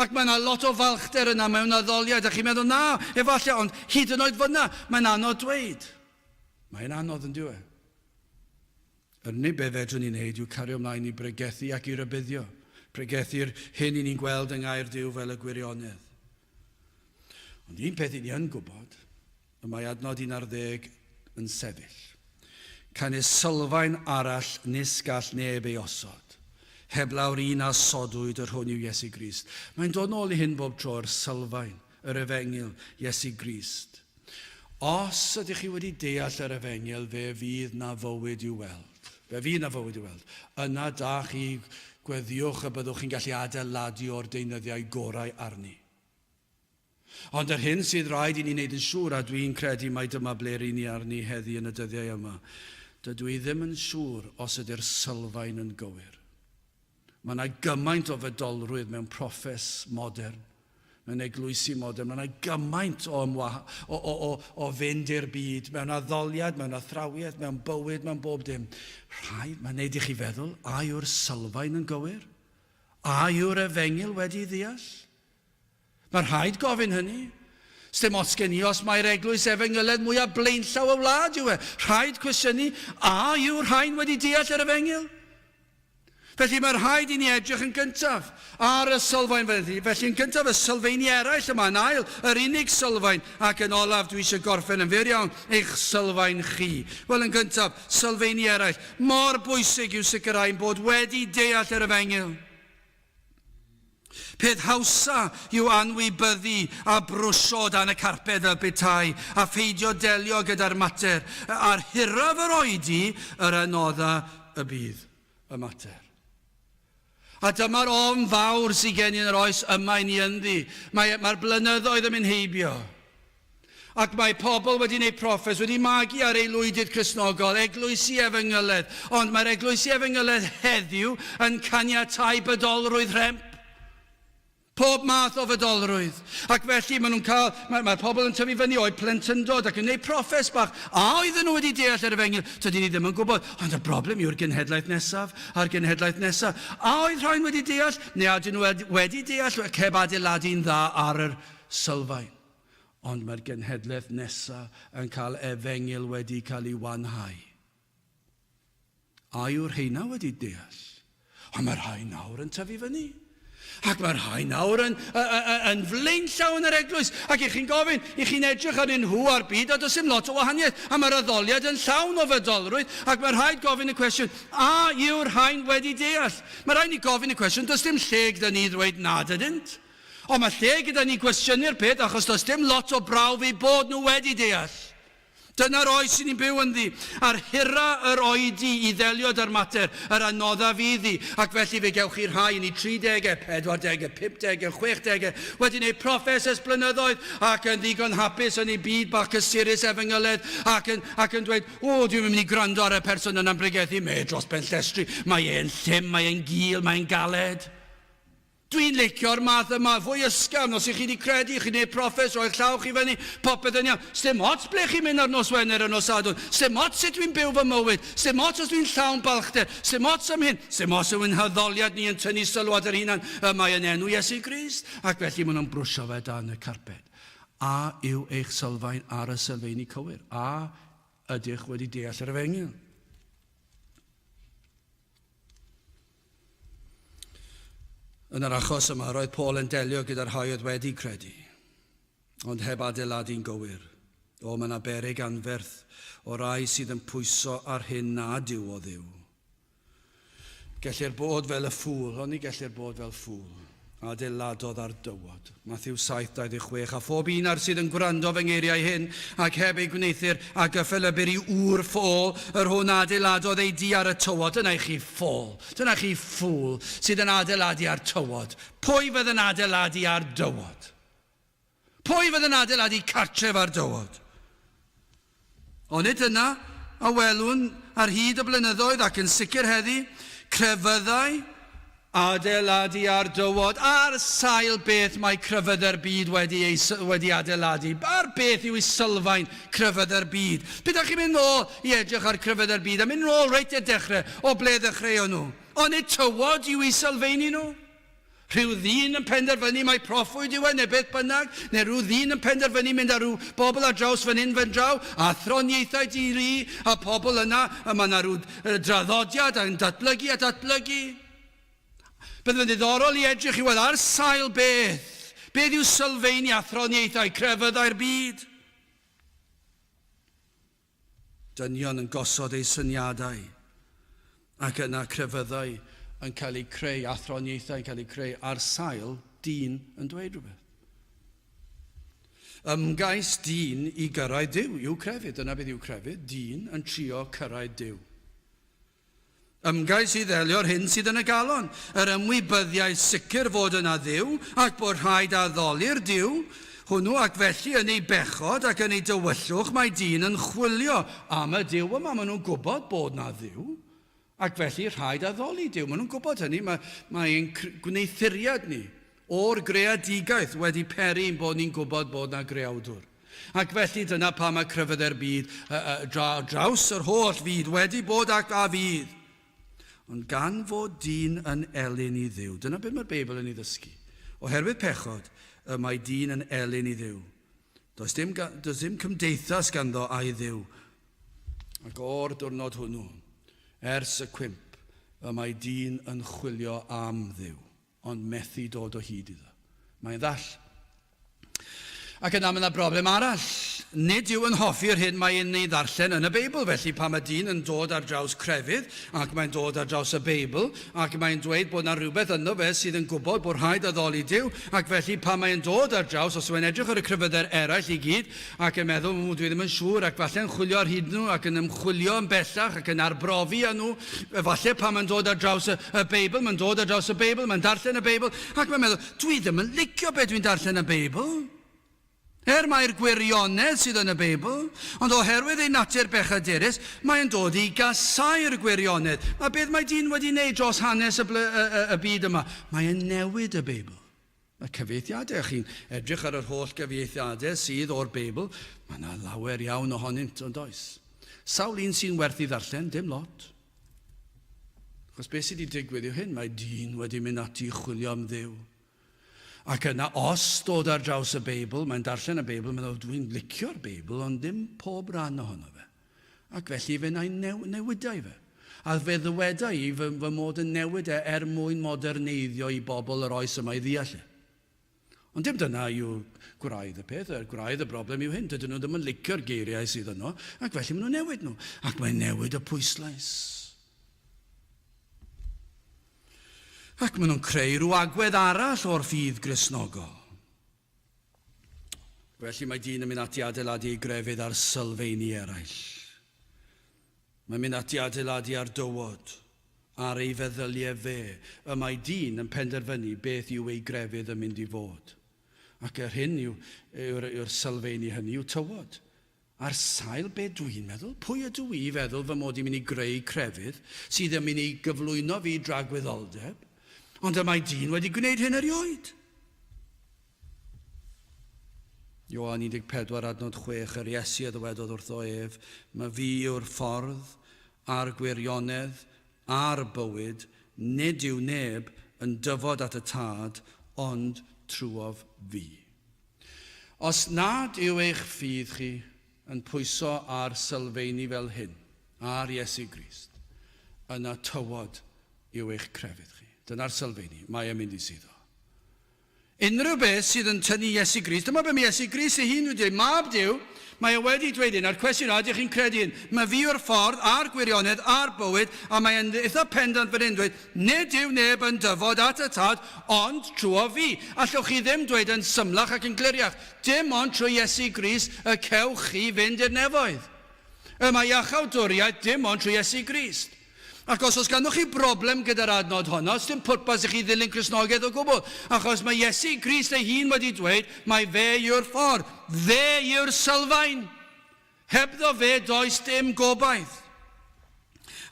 Ac mae 'na lot o falchder yna mewn addoliad, a chi'n meddwl, na, efallai, ond hyd yn oed fyna, mae'n anodd dweud. Mae'n anodd yn dyw e. Yr unig beth fedrwn ni wneud yw cario ymlaen i bregethu ac i rybuddio, pregethu'r hyn i ni'n gweld yng Ngair Duw fel y gwirionedd. Ond un peth i ni yn gwybod, y mae adnod 11 yn sefyll. Canys sylfaen arall nis gall neb ei osod, heblaw'r un a sodwyd yr hwn yw Iesu Grist. Mae'n dod nôl i hyn bob tro, yr sylfaen, yr efengyl, Iesu Grist. Os ydych chi wedi deall yr efengyl, fe fydd 'na fywyd i'w weld. Fe fydd 'na fywyd i'w weld. Yna da chi, gweddïwch y byddwch chi'n gallu adeiladu o'r deunyddiau gorau arni. Ond yr hyn sydd rhaid i ni wneud yn siŵr, a dwi'n credu mai dyma ble ry'n ni arni heddi yn y dyddiau yma, dydw i ddim yn siŵr os ydy'r sylfaen yn gywir. Mae yna gymaint o fydolrwydd mewn proffes modern. Mewn eglwysi modern, mae yna gymaint o, ymwa, o, o, o, o fynd i'r byd, mewn addoliad, mewn athrawiaeth, mewn bywyd, mewn bob dim. Rhaid, mae'n neud i chi feddwl, a yw'r sylfaen yn gywir? A yw'r efengyl wedi ddeall? Mae rhaid gofyn hynny. Sdim ots gen i os mai'r eglwys efengyledd mwyaf blaenllaw y wlad yw e. Rhaid cwestiynu, a yw'r rhain wedi deall yr efengyl? Felly mae rhaid i ni edrych yn gyntaf ar y sylfaen felly. Felly yn gyntaf y sylfeini eraill yma, yn ail yr unig sylfaen ac yn olaf dwi eisiau gorffen yn fyr iawn, eich sylfaen chi. Wel yn gyntaf, sylfeini eraill. Mor bwysig yw sicrhau ein bod wedi deall yr efengyl. Peth hawsa yw anwybyddu a brwsio o dan y carped fel petai, a pheidio delio gyda'r mater. A'r hiraf yr oedi, yr anodda y bydd y mater. A dyma'r ofn fawr sydd gen i yn yr oes yma i ni ynddi. Mae, mae'r blynyddoedd yn mynd heibio. Ac mae pobl wedi wneud proffes, wedi magu ar aelwydydd Cristnogol, eglwysi efengyledd, ond mae'r eglwysi efengyledd heddiw yn caniatáu bydolrwydd rhemp. Pob math o fydolrwydd. Ac felly maen nhw'n cael, mae, mae pobl yn tyfu fyny o'u plentyndod ac yn gwneud proffes bach. A oedden nhw wedi deall yr efengyl? Tydyn ni ddim yn gwybod. Ond y broblem yw'r genhedlaeth nesaf a'r genhedlaeth nesaf. A oedd rhain wedi deall? Neu a ydyn nhw wedi deall ac heb adeiladu'n dda ar yr sylfaen? Ond mae'r genhedlaeth nesa yn cael efengyl wedi cael ei wanhau. A yw'r rheina wedi deall? Ond mae rhai nawr yn tyfu fyny. Ac mae rhai nawr yn, yn flaenllaw yn yr eglwys. Ac i chi'n gofyn, i chi'n edrych arnyn nhw a'r byd, a does dim lot o wahaniaeth. A mae'r addoliad yn llawn o fydolrwydd. Ac mae rhaid gofyn y cwestiwn, a yw'r rhain wedi deall? Mae rhaid ni gofyn y cwestiwn, does dim lle gyda ni ddweud nad ydynt. Ond mae lle gyda ni gwestiynu'r peth achos does dim lot o brawf eu bod nhw wedi deall. Dyna'r oes sy'n ni'n byw ynddi, a'r hira yr oedi i ddelio 'da'r mater, yr anodda fydd hi, ac felly fe gewch chi rhai yn eu tridegau, pedwardegau, pumpdegau, chwechdegau, wedi gwneud proffes ers blynyddoedd ac yn ddigon hapus yn eu byd bach cysurus efengyledd ac yn, ac yn dweud, o, dwi'm yn mynd i gwrando ar y person yna'n bregethu, mae e dros ben llestri, mae e'n llym, mae e'n gul, mae e'n galed. Dwi'n licio'r math yma, fwy ysgafn, os 'y chi 'di credu, chi'n neud proffes, rhoi'ch llaw chi fyny, popeth yn iawn. Sdim ots ble chi'n mynd ar nos Wener a nos Sadwrn, sdim ots sut dwi'n byw fy mywyd, sdim ots os dwi'n llawn balchder, sdim ots am hyn, sdim ots yw ein haddoliad ni yn tynnu sylw at yr hunan, y mae yn enw Iesu Grist, ac felly maen nhw'n brwsio fe dan y carped. A yw eich sylfaen ar y sylfeini cywir? A ydych wedi deall yr efengyl? Yn yr achos yma, roedd Paul yn delio gyda'r rhai oedd wedi credu, ond heb adeiladu'n gywir. O, mae yna beryg anferth o rai sydd yn pwyso ar hyn nad yw o Dduw. Gellir bod fel y ffŵl, ond ni gellir bod fel ffŵl. Adeiladodd ar dywod. Mathew 7, 26, A phob un ar sydd yn gwrando fy ngeiriau hyn, ac heb eu gwneuthur, a gyffelybyr i ŵr ffôl, yr hwn a adeiladodd ei dŷ ar y tywod. Dyna i chi ffôl. Dyna chi ffŵl sydd yn adeiladu ar tywod. Pwy fydd yn adeiladu ar dywod? Pwy fydd yn adeiladu cartref ar dywod? Onid dyna a welwn ar hyd y blynyddoedd ac yn sicr heddi, crefyddau adeiladu ar dywod, ar sail beth mae crefyddau'r byd wedi, ei, wedi adeiladu, ar beth yw ei sylfaen crefyddau'r byd. Pryd chi'n mynd nôl i edrych ar crefyddau'r byd, a mynd nôl reit i'r dechrau, o ble ddechreuon nhw? Onid tywod yw eu sylfeini nhw? Rhyw ddyn yn penderfynu mai proffwyd yw e, neu beth bynnag, neu rhyw ddyn yn penderfynu mynd â rhyw bobl ar draws fan hyn fan draw, a athroniaethau di-ri, a pobl yna, a mae yna rhyw draddodiad yn datblygu a datblygu. Bydd yn ddiddorol i edrych i weld ar sail beth, beth yw sylfeini athroniaethau crefyddau'r byd. Dynion yn gosod eu syniadau, ac yna crefyddau yn cael eu creu, athroniaethau yn cael eu creu ar sail dyn yn dweud rhywbeth. Ymgais dyn i gyrraedd Duw yw crefydd. Dyna beth yw crefydd, dyn yn trio cyrraedd Duw. Ymgais i ddelio'r hyn sydd yn y galon, yr ymwybyddiaeth sicr fod yna Dduw ac bod rhaid addoli'r Duw hwnnw ac felly yn ei bechod ac yn ei dywyllwch mae dyn yn chwilio am y Duw yma. Maen nhw'n gwybod bod na Dduw ac felly rhaid addoli Duw. Maen nhw'n gwybod hynny, mae, mae ein gwneuthuriad ni. o'r greadigaeth wedi peri ein bod ni'n gwybod bod 'na greawdwr. Ac felly dyna pam mae crefyddau'r byd draws yr holl fyd wedi bod ac a fydd. Ond gan fod dyn yn elyn i Dduw, dyna beth mae'r Beibl yn ei ddysgu. Oherwydd pechod, y mae dyn yn elyn i Dduw. Does dim, does dim cymdeithas ganddo a'i Dduw. Ac o'r diwrnod hwnnw, ers y cwymp, y mae dyn yn chwilio am Dduw, ond methu dod o hyd iddo. Mae'n ddall. Ac yna mae yna broblem arall. Nid yw yn hoffi'r hyn mae'n ei ddarllen yn y Beibl. Felly pan mae dyn yn dod ar draws crefydd, ac mae'n dod ar draws y Beibl, ac mae'n dweud bod yna rhywbeth ynddo fe sydd yn gwybod bod rhaid addoli Duw, ac felly pan mae'n dod ar draws, os yw'n edrych ar y crefyddau eraill i gyd, ac yn meddwl, ww, dwi ddim yn siŵr, ac falle'n chwilio ar hyd nhw, ac yn ymchwilio yn bellach, ac yn arbrofi â nhw, falle pan mae'n dod ar draws y, y Beibl, mae'n dod ar draws y Beibl, mae'n darllen y Beibl, ac mae'n meddwl, dwi ddim yn licio beth dwi'n darllen y Beibl. Er mai'r gwirionedd sydd yn y Beibl, ond oherwydd ei natur bechadurus, mae'n dod i gasáu'r gwirionedd. A beth mae dyn wedi wneud dros hanes y, y, y, y byd yma? Mae'n newid y Beibl. Y cyfieithiadau, chi'n edrych ar yr holl gyfieithiadau sydd o'r Beibl, mae yna lawer iawn ohonynt, ond oes. Sawl un sy'n werth i ddarllen? Dim lot. Achos beth sydd wedi digwydd yw hyn, mae dyn wedi mynd ati i chwilio am Dduw. Ac yna, os dod ar draws y Beibl, mae'n darllen y Beibl, mae'n meddwl, dwi'n licio'r Beibl, ond dim pob rhan ohono fe. Ac felly fe wna i new, newidau fe. A fe ddyweda i fy, fy mod yn newid e er mwyn moderneiddio i bobl yr oes yma i ddeall e. Ond dim dyna yw gwraidd y peth. Y gwraidd y broblem yw hyn. Dydyn nhw ddim yn licio'r geiriau sydd yno, ac felly maen nhw'n newid nhw. Ac mae'n newid y pwyslais. Ac maen nhw'n creu rhyw agwedd arall o'r ffydd Gristnogol. Felly mae dyn yn mynd ati adeiladu ei grefydd ar sylfeini eraill. Mae'n mynd ati adeiladu ar dywod, ar ei feddyliau fe. Y mae dyn yn penderfynu beth yw ei grefydd yn mynd i fod. Ac yr hyn yw, yw'r, yw'r sylfeini hynny yw tywod. Ar sail be dwi'n meddwl? Pwy ydw i i feddwl fy mod i'n mynd i greu crefydd sydd yn mynd i gyflwyno fi dragwyddoldeb? Ond y mae dyn wedi gwneud hyn erioed. Ioan 14 adnod 6, Yr Iesu a ddywedodd wrtho ef, Mae fi yw'r ffordd, a'r gwirionedd, a'r bywyd, nid yw neb yn dyfod at y Tad ond trwof fi. Os nad yw eich ffydd chi yn pwyso ar sylfeini fel hyn, ar Iesu Grist, yna tywod yw eich crefydd chi. Dyna'r sylfeini, mae e'n mynd i suddo. Unrhyw beth sydd yn tynnu Iesu Grist, dyma be mae Iesu Grist ei hun wedi dweud, Mab Duw, mae e wedi dweud hyn, a'r cwestiwn yw, a ydych chi'n credu hyn? Mae fi yw'r ffordd, a'r gwirionedd, a'r bywyd, a mae e'n eitha pendant fan hyn dweud, Nid yw neb yn dyfod at y Tad ond trwof fi. Allwch chi ddim dweud yn symlach ac yn gliriach, dim ond trwy Iesu Grist y cewch chi fynd i'r nefoedd. Y mae iachawdwriaeth dim ond trwy Iesu Grist. Ac os oes ganddoch chi broblem gyda'r adnod honno, sdim pwrpas i chi ddilyn Cristnogaeth o gwbl, achos mae Iesu Grist ei hun wedi dweud mai fe yw'r ffordd, fe yw'r sylfaen. Hebddo fe does dim gobaith.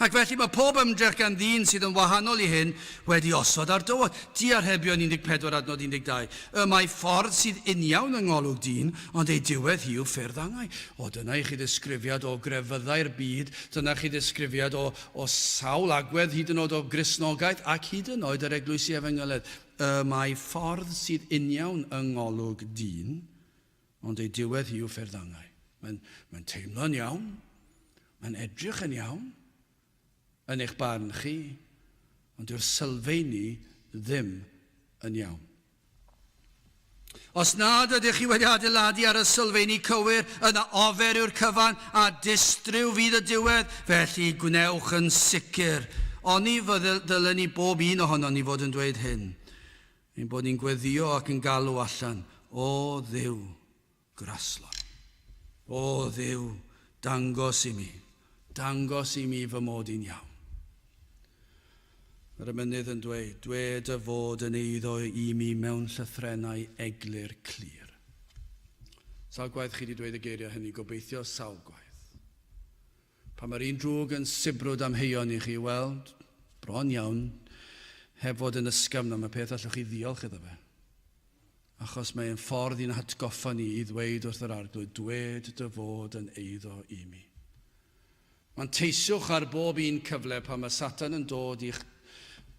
Ac felly mae pob ymdrech gan ddyn sydd yn wahanol i hyn wedi osod ar dywod. Diarhebion 14 adnod 12. Y mae ffordd sydd uniawn yng ngolwg dyn, ond ei diwedd hi yw ffyrdd angau. O, dyna i chi ddisgrifiad o grefyddau'r byd, dyna chi ddisgrifiad o, o sawl agwedd hyd yn oed o Gristnogaeth ac hyd yn oed yr eglwysi efengylaidd. Y mae ffordd sydd uniawn yng ngolwg dyn, Ond ei diwedd hi yw ffyrdd angau. Mae'n, mae'n teimlo'n iawn. Mae'n edrych yn iawn. Yn eich barn chi. Ond dyw'r sylfeini ddim yn iawn. Os nad ydych chi wedi adeiladu ar y sylfeini cywir, yna ofer yw'r cyfan a distryw fydd y diwedd, felly gwnewch yn sicr. Oni ddylen ni bob un ohonon ni fod yn dweud hyn? Ein bod ni'n gweddïo ac yn galw allan, O Dduw, graslon. O Dduw, dangos i mi, dangos i mi fy mod i'n iawn. Mae'r emynydd yn dweud, dwed dy fod yn eiddo i mi mewn llythrennau eglur clir. Sawl gwaith chi wedi dweud y geiriau hynny? Gobeithio sawl gwaith. Pan mae'r un drwg yn sibrwd amheuon i chi, wel, bron iawn, heb fod yn ysgafn am y peth allwch chi ddiolch iddo fe. Achos mae'n ffordd i'n hatgoffa ni i ddweud wrth yr Arglwydd, dwed dy fod yn eiddo i mi. Manteisiwch ar bob un cyfle pan mae Satan yn dod i'ch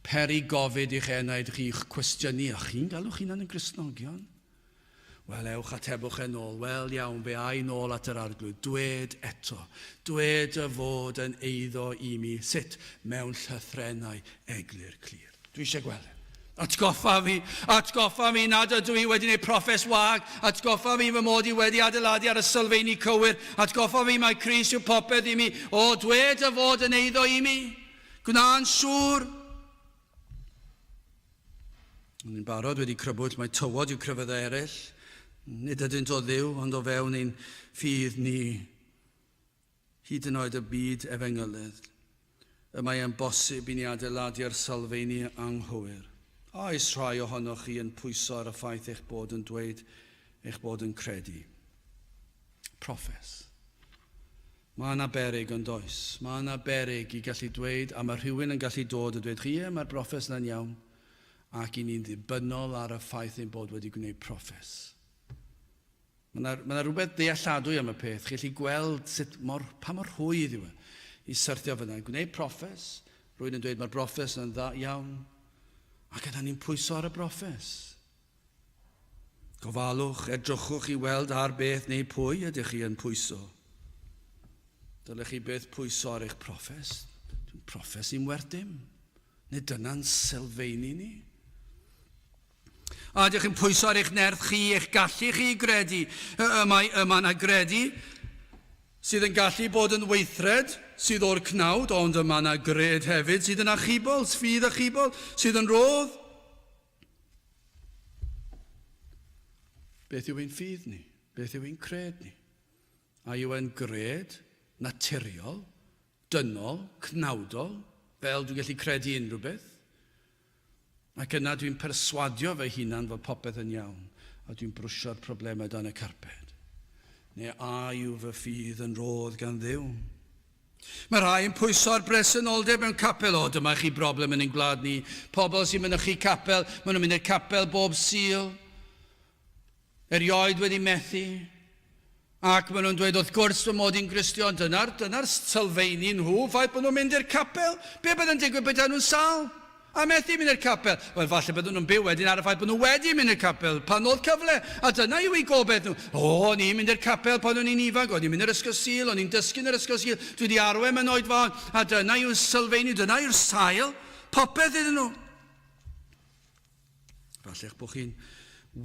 peri gofid i'ch enaid chi, i'ch cwestiynu, a chi'n galw'ch hunan yn Gristnogion? Wel, ewch atebwch e'n ôl. Wel, iawn, fe ai nôl at yr Arglwydd. Dwed eto. Dwed dy fod yn eiddo i mi. Sut? Mewn llythrennau eglur clir. Dwi eisiau gweld e. Atgoffa fi, atgoffa fi nad ydw i wedi gwneud proffes wag, atgoffa fi fy mod i wedi adeiladu ar y sylfeini cywir, atgoffa fi mai Crist yw popeth i mi. O, dwed dy fod yn eiddo i mi. Gwna'n siŵr. O'n i'n barod wedi crybwyll mai tywod yw crefyddau eraill. Nid ydynt o Dduw, ond o fewn ein ffydd ni. Hyd yn oed y byd efengylydd, y mae e'n bosib i ni adeiladu ar sylfeini anghywir. A oes rhai ohonoch chi yn pwyso ar y ffaith eich bod yn dweud eich bod yn credu? Proffes. Mae yna beryg yn does? Mae yna beryg i gallu dweud, a mae rhywun yn gallu dod a dweud, chi, ie, mae'r broffes yna'n iawn, ac i ni'n ddibynnol ar y ffaith ein bod wedi gwneud proffes. Mae yna, mae yna rhywbeth dealladwy am y peth. Chi'n gallu gweld sut mor, pa mor rhwydd yw e i syrthio fyna. Gwneud proffes, rwy'n yn dweud mae'r broffes yn dda iawn, ac yna ni'n pwyso ar y broffes. Gofalwch, edrychwch i weld ar beth neu pwy ydych chi yn pwyso. Dylech chi byth pwyso ar eich proffes. Dwi'n proffes i'n werth dim. Nid dyna'n sylfeini ni. A ydych chi'n pwyso ar eich nerth chi, eich gallu chi i gredu? Y mae yma na gredu sydd yn gallu bod yn weithred sydd o'r cnawd, ond yma na gred hefyd sydd yn achubol, ffydd achubol, sydd yn rodd. Beth yw ein ffydd ni? Beth yw ein cred ni? A yw e'n gred naturiol, dynol, cnawdol, fel dwi'n gallu credu unrhyw beth? Ac yna dwi'n perswadio fy hunan fod popeth yn iawn a dwi'n brwsio'r problemau dan y carped. Neu a yw fy ffydd yn rhodd gan Dduw? Mae rhai yn pwyso ar bresenoldeb mewn capel. O, dyma chi broblem yn ein gwlad ni. Pobl sy'n mynychu capel, maen nhw'n mynd i'r capel bob Sul. Erioed wedi methu. Ac maen nhw'n dweud, wrth gwrs fy mod i'n Gristion. Dyna'r dyna sylfeini nhw, ffaith bod nhw'n mynd i'r capel. Be bydd yn digwydd petai nhw'n sâl a methu mynd i'r capel? Wel, falle bydden nhw'n byw wedyn ar y ffaith bod nhw wedi mynd i'r capel pan oedd cyfle. A dyna yw eu gobaith nhw. O, o'n i'n mynd i'r capel pan o'n i'n ifanc, o'n i'n mynd i'r ysgol Sul, o'n i'n dysgu yn yr ysgol Sul, dwi wedi arwain mewn oedfaon. A dyna yw'r sylfeini, dyna yw'r sail, popeth iddyn nhw. Falle eich bod chi'n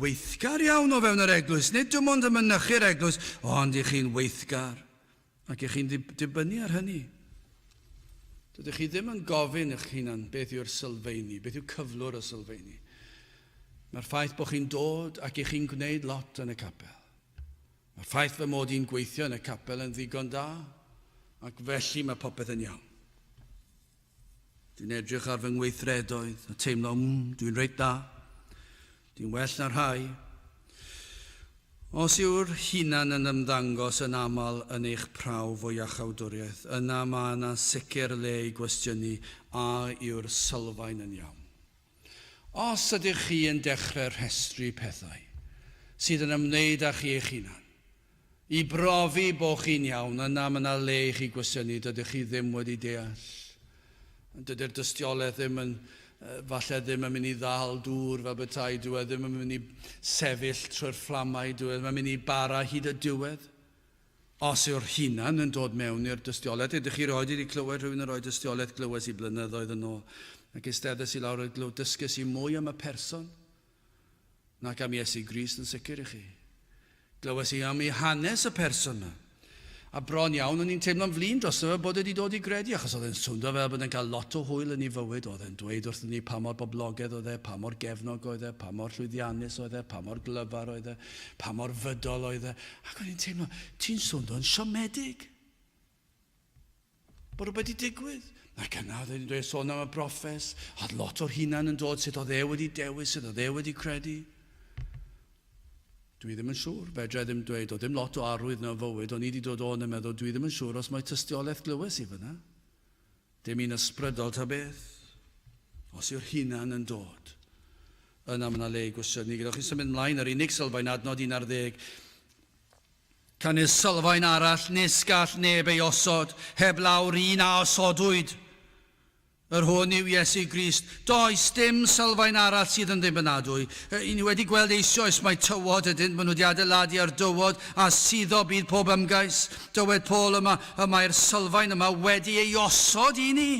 weithgar iawn o fewn yr eglwys, nid dim ond yn mynychu'r eglwys, ond i chi'n weithgar ac i chi'n dibynnu ar hynny. Dydych chi ddim yn gofyn eich hunan beth yw'r sylfeini, beth yw cyflwr y sylfeini. Mae'r ffaith bod chi'n dod ac i chi'n gwneud lot yn y capel. Mae'r ffaith fy mod i'n gweithio yn y capel yn ddigon da, ac felly mae popeth yn iawn. Dwi'n edrych ar fy ngweithredoedd a teimlo, mm, dwi'n reit dda. Dwi'n well na rhai. Os yw'r hunan yn ymddangos yn aml yn eich prawf o iachawdwriaeth, yna mae yna sicr le i gwestiynu a yw'r sylfaen yn iawn. Os ydych chi yn dechrau rhestru pethau sydd yn ymwneud â chi eich hunan, I brofi bo chi'n iawn, yna mae 'na le i chi gwestiynu, dydych chi ddim wedi deall. Dydy'r dystiolaeth ddim yn, falle ddim yn mynd i ddal dŵr fel petai, dyw e ddim yn mynd i sefyll trwy'r fflamau, dyw e ddim yn mynd i bara hyd y diwedd. Os yw'r hunan yn dod mewn i'r dystiolaeth, ydych chi rioed wedi clywed rhywun yn rhoi dystiolaeth, glywes i blynyddoedd yn ôl, ac eisteddes i lawr a glw, dysges i mwy am y person Nac am Iesu Grist yn sicr i chi. Glywes i am ei hanes y person 'ma. A bron iawn o'n i'n teimlo'n flin drosto fe bod e wedi dod i gredu, achos oedd e'n swndo fel bod e'n cael lot o hwyl yn ei fywyd. Oedd e'n dweud wrthyn ni pa mor boblogaidd oedd e, pa mor gefnog oedd e, pa mor llwyddiannus oedd e, pa mor glyfar oedd e, pa mor fydol oedd e. Ac o'n i'n teimlo, ti'n swndo'n siomedig. Bod rhywbeth wedi digwydd. Ac yna oedd e'n dweud sôn am y broffes, a oedd lot o'r hunan yn dod sut oedd e wedi dewis, sut oedd e wedi credu. Dwi ddim yn siŵr, fedra i ddim dweud, oedd ddim lot o arwydd na fywyd, o'n i wedi dod o'n yn meddwl, dwi ddim yn siŵr os mae tystiolaeth glywes i fyna. Dim un ysbrydol ta beth. Os yw'r hunan yn dod. Yna mae yna le i gwestiynu. Gadewch chi symud ymlaen, yr unig sylfaen adnod 11. Canys sylfaen arall nis gall neb ei osod, heb lawr un a osodwyd, yr hwn yw Iesu Grist. Does dim sylfaen arall sydd yn ddibynadwy. I ni wedi gweld eisoes mai tywod ydynt, maen nhw wedi adeiladu ar dywod a suddo bydd pob ymgais. Dywed Paul yma, y mae'r sylfaen yma wedi ei osod i ni.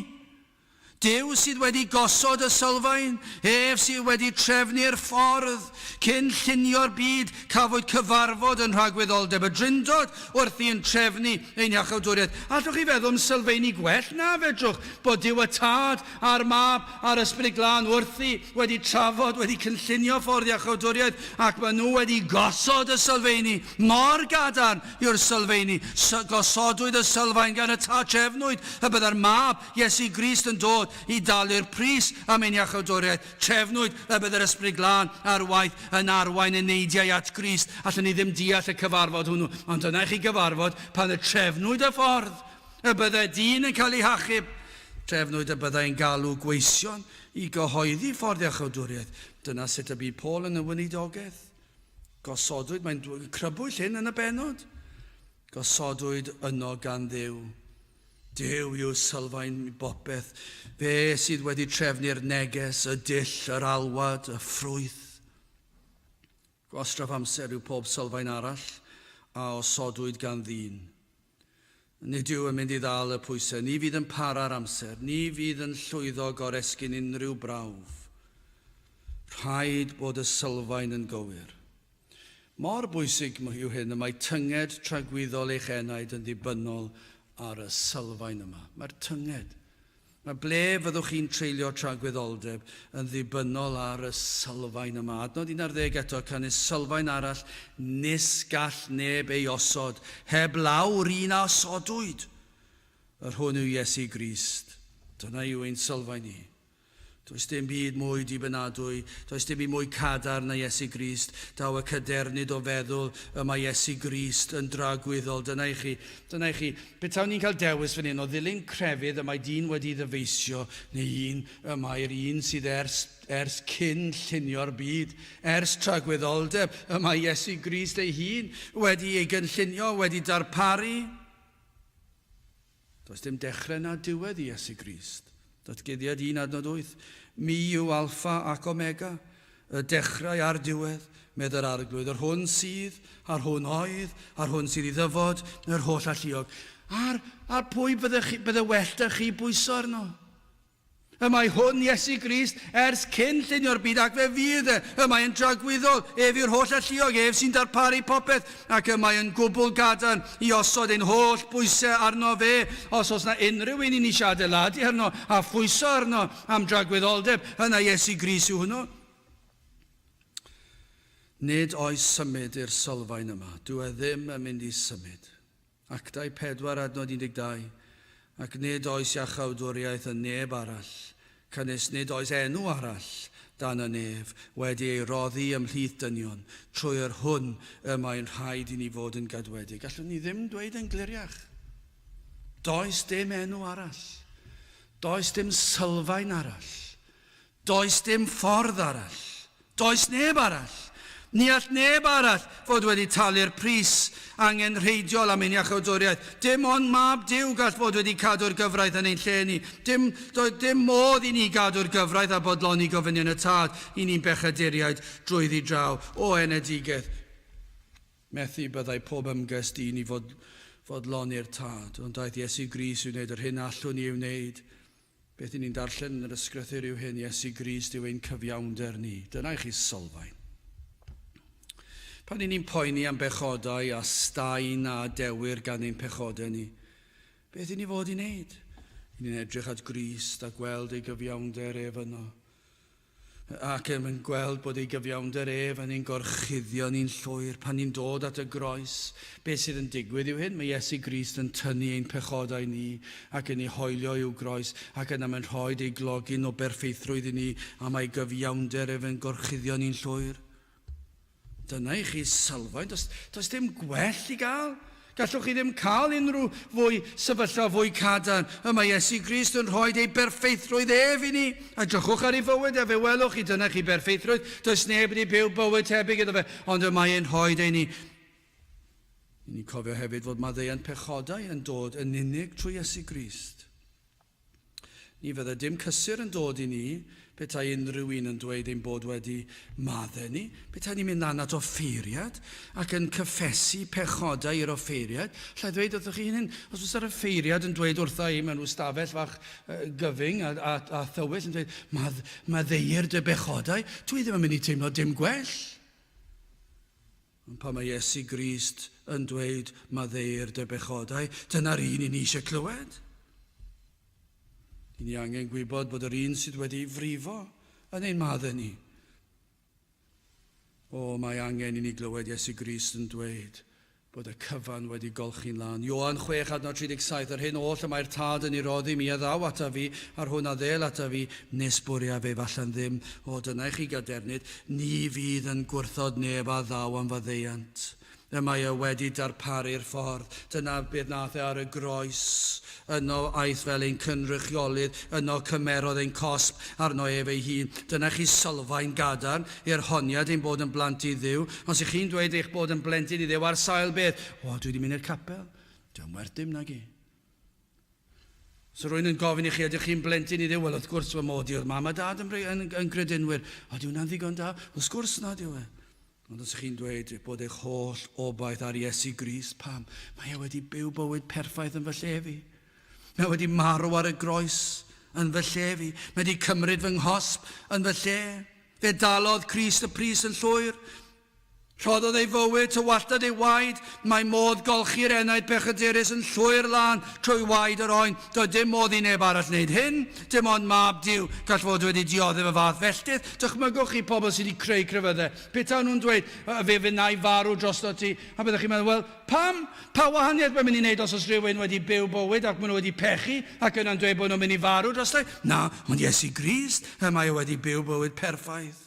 Duw sydd wedi gosod y sylfaen, ef sydd wedi trefnu'r ffordd. Cyn llunio'r byd, cafwyd cyfarfod yn rhagwyddoldeb y Drindod wrthi yn trefnu ein hiachawdwriaeth. Allwch chi feddwl am sylfeini gwell? Na fedrwch, bod Duw y Tad a'r Mab a'r Ysbryd Glân wrthi wedi trafod, wedi cynllunio ffordd iachawdwriaeth, ac maen nhw wedi gosod y sylfeini mor gadarn yw'r sylfeini. Gosodwyd y sylfaen gan y Tad, trefnwyd y byddai'r Mab Iesu Grist yn dod i dalu'r pris am ein iachawdwriaeth. Trefnwyd y bydd yr Ysbryd Glân ar waith yn arwain eneidiau at Grist. Allwn ni ddim deall y cyfarfod hwnnw, ond dyna i chi gyfarfod pan y trefnwyd y ffordd y byddai dyn yn cael ei hachub. Trefnwyd y byddai'n galw gweision i gyhoeddi ffordd iachawdwriaeth. Dyna sut y bu Paul yn y weinidogaeth. Gosodwyd, mae'n crybwyll hyn yn y bennod. Gosodwyd yno gan Dduw. Duw yw sylfaen i bopeth. Fe sydd wedi trefnu'r neges, y dull, yr alwad, y ffrwyth. Gwastraff amser yw pob sylfaen arall a osodwyd gan ddyn. Nid yw yn mynd i ddal y pwysau, ni fydd yn para'r amser, ni fydd yn llwyddo goresgyn unrhyw brawf. Rhaid bod y sylfaen yn gywir. Mor bwysig yw hyn, y mae tynged tragwyddol eich enaid yn ddibynnol ar y sylfaen yma. Mae'r tynged. Mae ble fyddwch chi'n treulio tragwyddoldeb yn ddibynnol ar y sylfaen yma. Adnod 11 eto, canys sylfaen arall nis gall neb ei osod, heb lawr un a osodwyd, yr hwn yw Iesu Grist. Dyna yw ein sylfaen ni. Does dim byd mwy dibynadwy, does dim byd mwy cadarn na Iesu Grist. Daw y cadernid o feddwl y mae Iesu Grist yn dragwyddol. Dyna i chi, dyna i chi. Petawn ni'n cael dewis fan hyn o ddilyn crefydd y mae dyn wedi ddyfeisio neu un y mae'r un sydd ers, ers cyn llunio'r byd, ers tragwyddoldeb, y mae Iesu Grist ei hun wedi ei gynllunio, wedi darparu. Does dim dechrau na diwedd i Iesu Grist. Datguddiad 1 adnod 8. Mi yw Alffa ac Omega, y dechrau a'r diwedd, medd yr Arglwydd, yr hwn sydd, a'r hwn oedd, a'r hwn sydd i ddyfod, yr holl alluog. Ar, ar pwy bydde, chi, bydde well da chi bwyso arno? Y mae hwn, Iesu Grist, ers cyn llunio'r byd, ac fe fydd e. Y mae yn dragwyddol, ef yw'r holl alluog, ef sy'n darparu popeth, ac y mae yn gwbl gadarn i osod ein holl bwysau arno fe. Os oes na unrhyw un i ni eisiau adeiladu arno a phwyso arno am dragwyddoldeb, yna Iesu Grist yw hwnnw. Nid oes symud i'r sylfaen yma. Dyw e ddim yn mynd i symud. Actau 4 adnod 12, Ac nid oes iachawdwriaeth yn neb arall, canys nid oes enw arall dan y nef wedi ei roddi ymhlith dynion, trwy yr hwn y mae'n rhaid i ni fod yn gadwedig. Gallwn ni ddim dweud yn gliriach. Does dim enw arall. Does dim sylfaen arall. Does dim ffordd arall. Does neb arall. Ni all neb arall fod wedi talu'r pris angenrheidiol am ein iachawdwriaeth. Dim ond Mab Duw gall fod wedi cadw'r gyfraith yn ein lle ni. Dim, doedd dim modd i ni gadw'r gyfraith a bodloni gofynion y Tad i ni'n bechaduriaid drwyddi draw o enedigaeth. Methu byddai pob ymgais dyn i fod, fodloni'r Tad, ond daeth Iesu Grist i wneud yr hyn allwn ni ei wneud. Beth y'n ni'n darllen yn yr Ysgrythur yw hyn, Iesu Grist yw ein cyfiawnder ni. Dyna i chi sylfaen. Pan y'n ni'n poeni am bechodau a staen a adewir gan ein pechodau ni, beth y'n ni fod i wneud? Y'n ni'n edrych at Grist a gweld ei gyfiawnder ef yno. Ac yn gweld bod ei gyfiawnder ef yn ein gorchuddio ni'n llwyr pan ni'n dod at y groes. Beth sydd yn digwydd yw hyn, mae Iesu Grist yn tynnu ein pechodau ni ac yn ei hoelio i'w groes, ac yna mae'n rhoi ei glogyn o berffeithrwydd i ni, a mae ei gyfiawnder ef yn gorchuddio ni'n llwyr. Dyna i chi sylfaen, does, does dim gwell i gael. Gallwch chi ddim cael unrhyw fwy sefyllfa fwy cadarn. Y mae Iesu Grist yn rhoi ei berffeithrwydd ef i ni. Edrychwch ar ei fywyd e, fe welwch chi, dyna chi berffeithrwydd. Does neb wedi byw bywyd tebyg iddo fe, ond y mae e'n rhoi e i ni. I ni'n cofio hefyd fod maddeuant pechodau yn dod yn unig trwy Iesu Grist. Ni fydde dim cysur yn dod i ni petai unrhyw un yn dweud ein bod wedi maddau ni. Petai ni'n mynd lan at offeiriad ac yn cyffesu pechodau i'r offeiriad. Alla i ddweud wrthych chi hyn, os fysa'r offeiriad yn dweud wrtha i mewn rhyw stafell fach gyfyng a, a, a thywyll yn dweud, Madd, maddeuir dy bechodau, dwi ddim yn mynd i teimlo dim gwell. Ond pan mae Iesu Grist yn dweud maddeuir dy bechodau, dyna'r un i ni eisiau clywed. I ni angen gwybod bod yr un sydd wedi frifo yn ein maddau ni. O, mae angen i ni glywed Iesu Grist yn dweud bod y cyfan wedi golchi'n lân. Ioan 6 adnod 37, Yr hyn oll y mae'r Tad yn ei roddi mi a ddaw ataf fi, a'r hwn a ddêl ataf fi, nes bwriaf ef allan ddim. O, dyna i chi gadernid, ni fydd yn gwrthod neb a ddaw am faddeuant. Y mae e wedi darparu'r ffordd. Dyna beth nath e ar y groes. Yno aeth fel ein cynrychiolydd, yno cymerodd ein cosb arno ef ei hun. Dyna chi sylfaen gadarn i'r honiad ein bod yn blant i Dduw. Os ych chi'n dweud eich bod yn blentyn i Dduw ar sail beth? O, dwi wedi mynd i'r capel. Dio'm werth dim nag i. So rwy'n yn gofyn i chi, ydych chi'n blentyn i Dduw? Wel, wrth gwrs fy mod i, oedd mam a dad yn, yn, yn gredinwyr. Ydy hwnna'n ddigon da? Wrth gwrs nad yw e. Ond os ych chi'n dweud bod eich holl obaith ar Iesu Grist, pam? Mae e wedi byw bywyd perffaith yn fy lle fi. Mae wedi marw ar y groes yn fy lle fi. Mae wedi cymryd fy nghosb yn fy lle. Fe dalodd Crist y pris yn llwyr. Rhoddodd ei fywyd, tywalltad ei waed, mae modd golchi'r enaid pechadurus yn llwyr lân trwy waed yr oen. Doedd dim modd i neb arall wneud hyn, dim ond Mab Duw gall fod wedi dioddef y fath felltith. Dychmygwch chi pobl sydd wedi creu crefyddau, petawn nhw'n dweud, fe fynna i farw drostot ti, a byddech chi'n meddwl, wel, pam? Pa wahaniaeth mae'n mynd i wneud os oes rhywun wedi byw bywyd ac maen nhw wedi pechu ac yna'n dweud bod nhw'n mynd i farw drosto i? Na, ond Iesu Grist, y mae e wedi byw bywyd perffaith.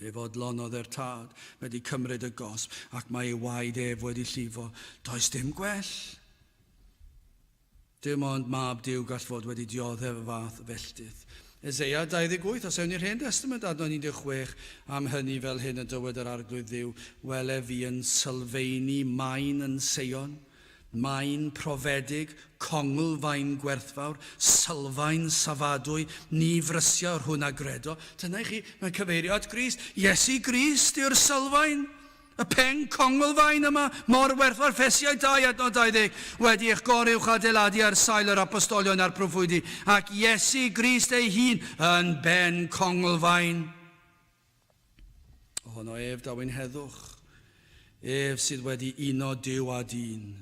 Fe fodlonodd e'r tad wedi cymryd y gosb, ac mae ei waed ef wedi llifo. Does dim gwell. Dim ond mab Duw gall fod wedi dioddef y fath felltith. Eseia 28, os ewn i'r Hen Destament, adnod 16, am hynny fel hyn y dywed yr Arglwydd Dduw, wele fi yn sylfaenu maen yn Seion, Maen profedig, conglfaen gwerthfawr, sylfaen safadwy, ni frysia yr hwn a gredo. Dyna i chi, mae'n cyfeirio at Grist. Iesu Grist yw'r sylfaen. Y pen conglfaen yma, mor werthfawr, Ffesiau 2 adnod 20, wedi eich goruwch adeiladu ar sail yr apostolion a'r proffwydi, ac Iesu Grist ei hun yn ben conglfaen. Ohono ef daw ein heddwch, ef sydd wedi uno Duw â dyn.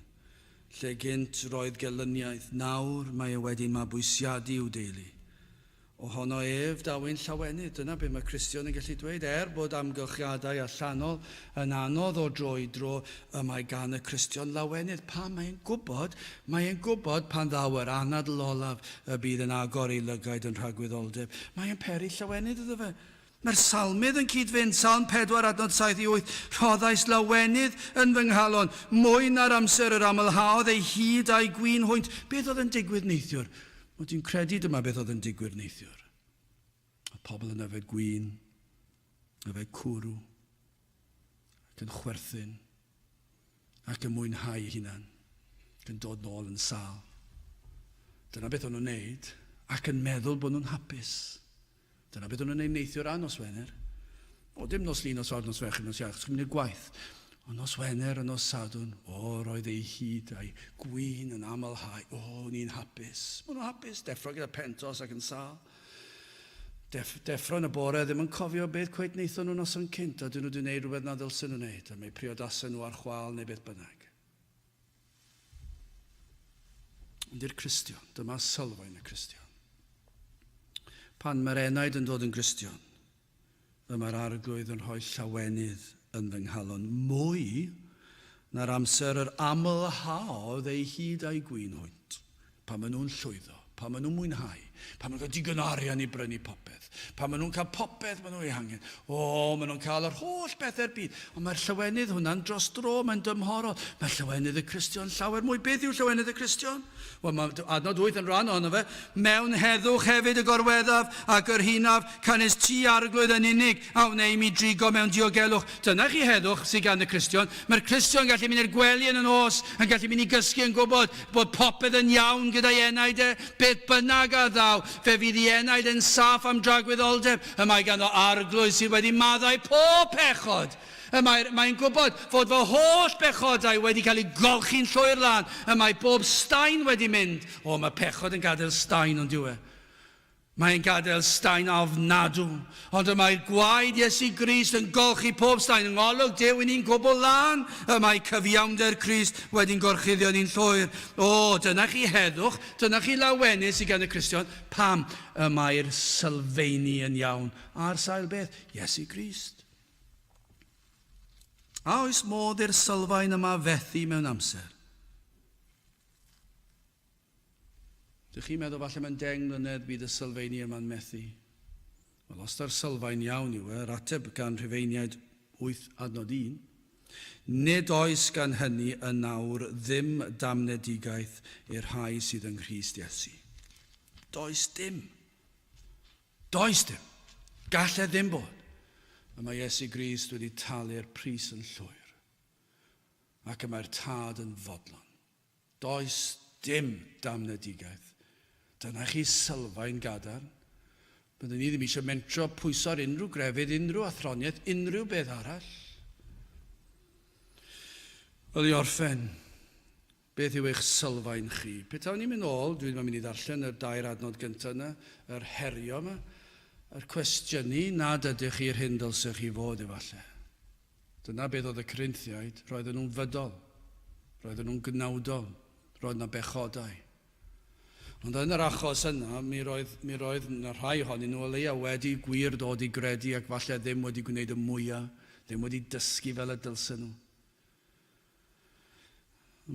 Lle gynt roedd gelyniaeth, nawr mae e wedi mabwysiadu i'w deulu. Ohono ef daw ein llawenydd. Dyna beth mae Cristion yn gallu dweud. Er bod amgylchiadau allanol yn anodd o dro i dro, y mae gan y Cristion lawenydd. Pam? Mae'n gwybod, mae'n gwybod pan ddaw yr anadl olaf y bydd yn agor ei lygaid yn rhagwyddoldeb. Mae'n peri llawenydd iddo fe. Mae'r salmydd yn cyd-fynd, Salm 4 adnod 7 i 8, Rhoddais lawenydd yn fy nghalon, mwy na'r amser yr amlhaodd ei hud a'i gwin hwynt. Beth oedd yn digwydd neithiwr? Wel, dwi'n credu dyma beth oedd yn digwydd neithiwr. Oedd pobl yn yfed gwin, yfed cwrw, ac yn chwerthin, ac yn mwynhau eu hunan, ac yn dod nôl yn sâl. Dyna beth o'n nhw'n neud, ac yn meddwl bod nhw'n hapus. Dyna beth o'n nhw'n ei neithiwr a nos Wener. O, dim nos Lun, nos Fawrth, nos Fercher, nos Iau, achos chi'n mynd i'r gwaith. Ond nos Wener a nos Sadwrn, o, roedd ei hyd a'i gwin yn amlhau. O, o'n i'n hapus. Maen nhw'n hapus, deffro gyda pentos ac yn sâl. Def, deffro yn y bore, ddim yn cofio beth cweit wnaethon nhw noson cynt, a dyn nhw wedi gwneud rhywbeth na ddylsen nhw wneud, a mae priodasau nhw ar chwâl neu beth bynnag. Ond i'r Cristion, dyma sylfaen y Cristion. Pan mae'r enaid yn dod yn Gristion, y mae'r Arglwydd yn rhoi llawenydd yn fy nghalon mwy na'r amser yr amlhaodd ei hud a'i gwin hwynt. Pan maen nhw'n llwyddo, pan maen nhw'n mwynhau. Pan maen nhw'n cael digon o arian i brynu popeth. Pan maen nhw'n cael popeth maen nhw ei hangen. O, maen nhw'n cael yr holl bethau'r byd. Ond mae'r llawenydd hwnna'n dros dro, mae'n dymhorol. Mae llawenydd y Cristion llawer mwy. Beth yw llawenydd y Cristion? Wel, mae adnod 8 yn rhan ohono fe. Mewn heddwch hefyd y gorweddaf ac yr hunaf, canys ti, Arglwydd, yn unig a wnei mi drigo mewn diogelwch. Dyna chi heddwch sydd gan y Cristion. Mae'r Cristion yn gallu mynd i'r gwely yn y nos, yn gallu mynd i gysgu yn gwybod bod popeth yn iawn gyda'i enaid e, beth bynnag a ddaw, fe fydd ei enaid e'n saff am dragwyddoldeb. Y mae ganddo Arglwydd sydd wedi maddau pob pechod. Y mae'r, mae'n gwybod fod fy holl bechodau wedi cael eu golchi'n llwyr lân. Y mae bob staen wedi mynd. O, mae pechod yn gadael staen, ond yw e? Mae'n gadael staen ofnadw. Ond y mae'r gwaed Iesu Grist yn golchi pob staen. Yng ngolwg Duw, i ni'n gwbl lân. Y mae cyfiawnder Crist wedi'n gorchuddio ni'n llwyr. O, dyna chi heddwch, dyna chi lawenydd sydd gan y Cristion. Pam? Y mae'r sylfeini yn iawn. Ar sail beth? Iesu Grist. A oes modd i'r sylfaen yma fethu mewn amser? Dych chi'n meddwl falle mewn 10 mlynedd bydd y sylfeini yma'n methu? Wel, os da'r sylfaen iawn yw e, yr ateb gan Rhufeiniaid 8 adnod 1, nid oes gan hynny yn awr ddim damnedigaeth i'r rhai sydd yng Nghrist Iesu. Does dim. Does dim. Gall e ddim bod. Y mae Iesu Grist wedi talu'r pris yn llwyr. Ac y mae'r Tad yn fodlon. Does dim damnedigaeth. Dyna chi sylfaen gadarn. Byddwn ni ddim eisiau mentro pwyso ar unrhyw grefydd, unrhyw athroniaeth, unrhyw beth arall. Wel, i orffen, Beth yw eich sylfaen chi? Petawn i'n mynd ôl, dwi ddim yn mynd i ddarllen yr dair adnod gyntaf yna, yr herio yma, yr cwestiynu nad ydych chi'r hyn dylsech chi fod efallai. Dyna beth oedd y Corinthiaid, roedden nhw'n fydol, roedden nhw'n gnawdol, roedd yna bechodau. Ond yn yr achos yna, mi roedd, mi roedd yna rhai ohonyn nhw o leia wedi gwir dod i gredu ac falle ddim wedi gwneud y mwyaf, ddim wedi dysgu fel y dylsen nhw.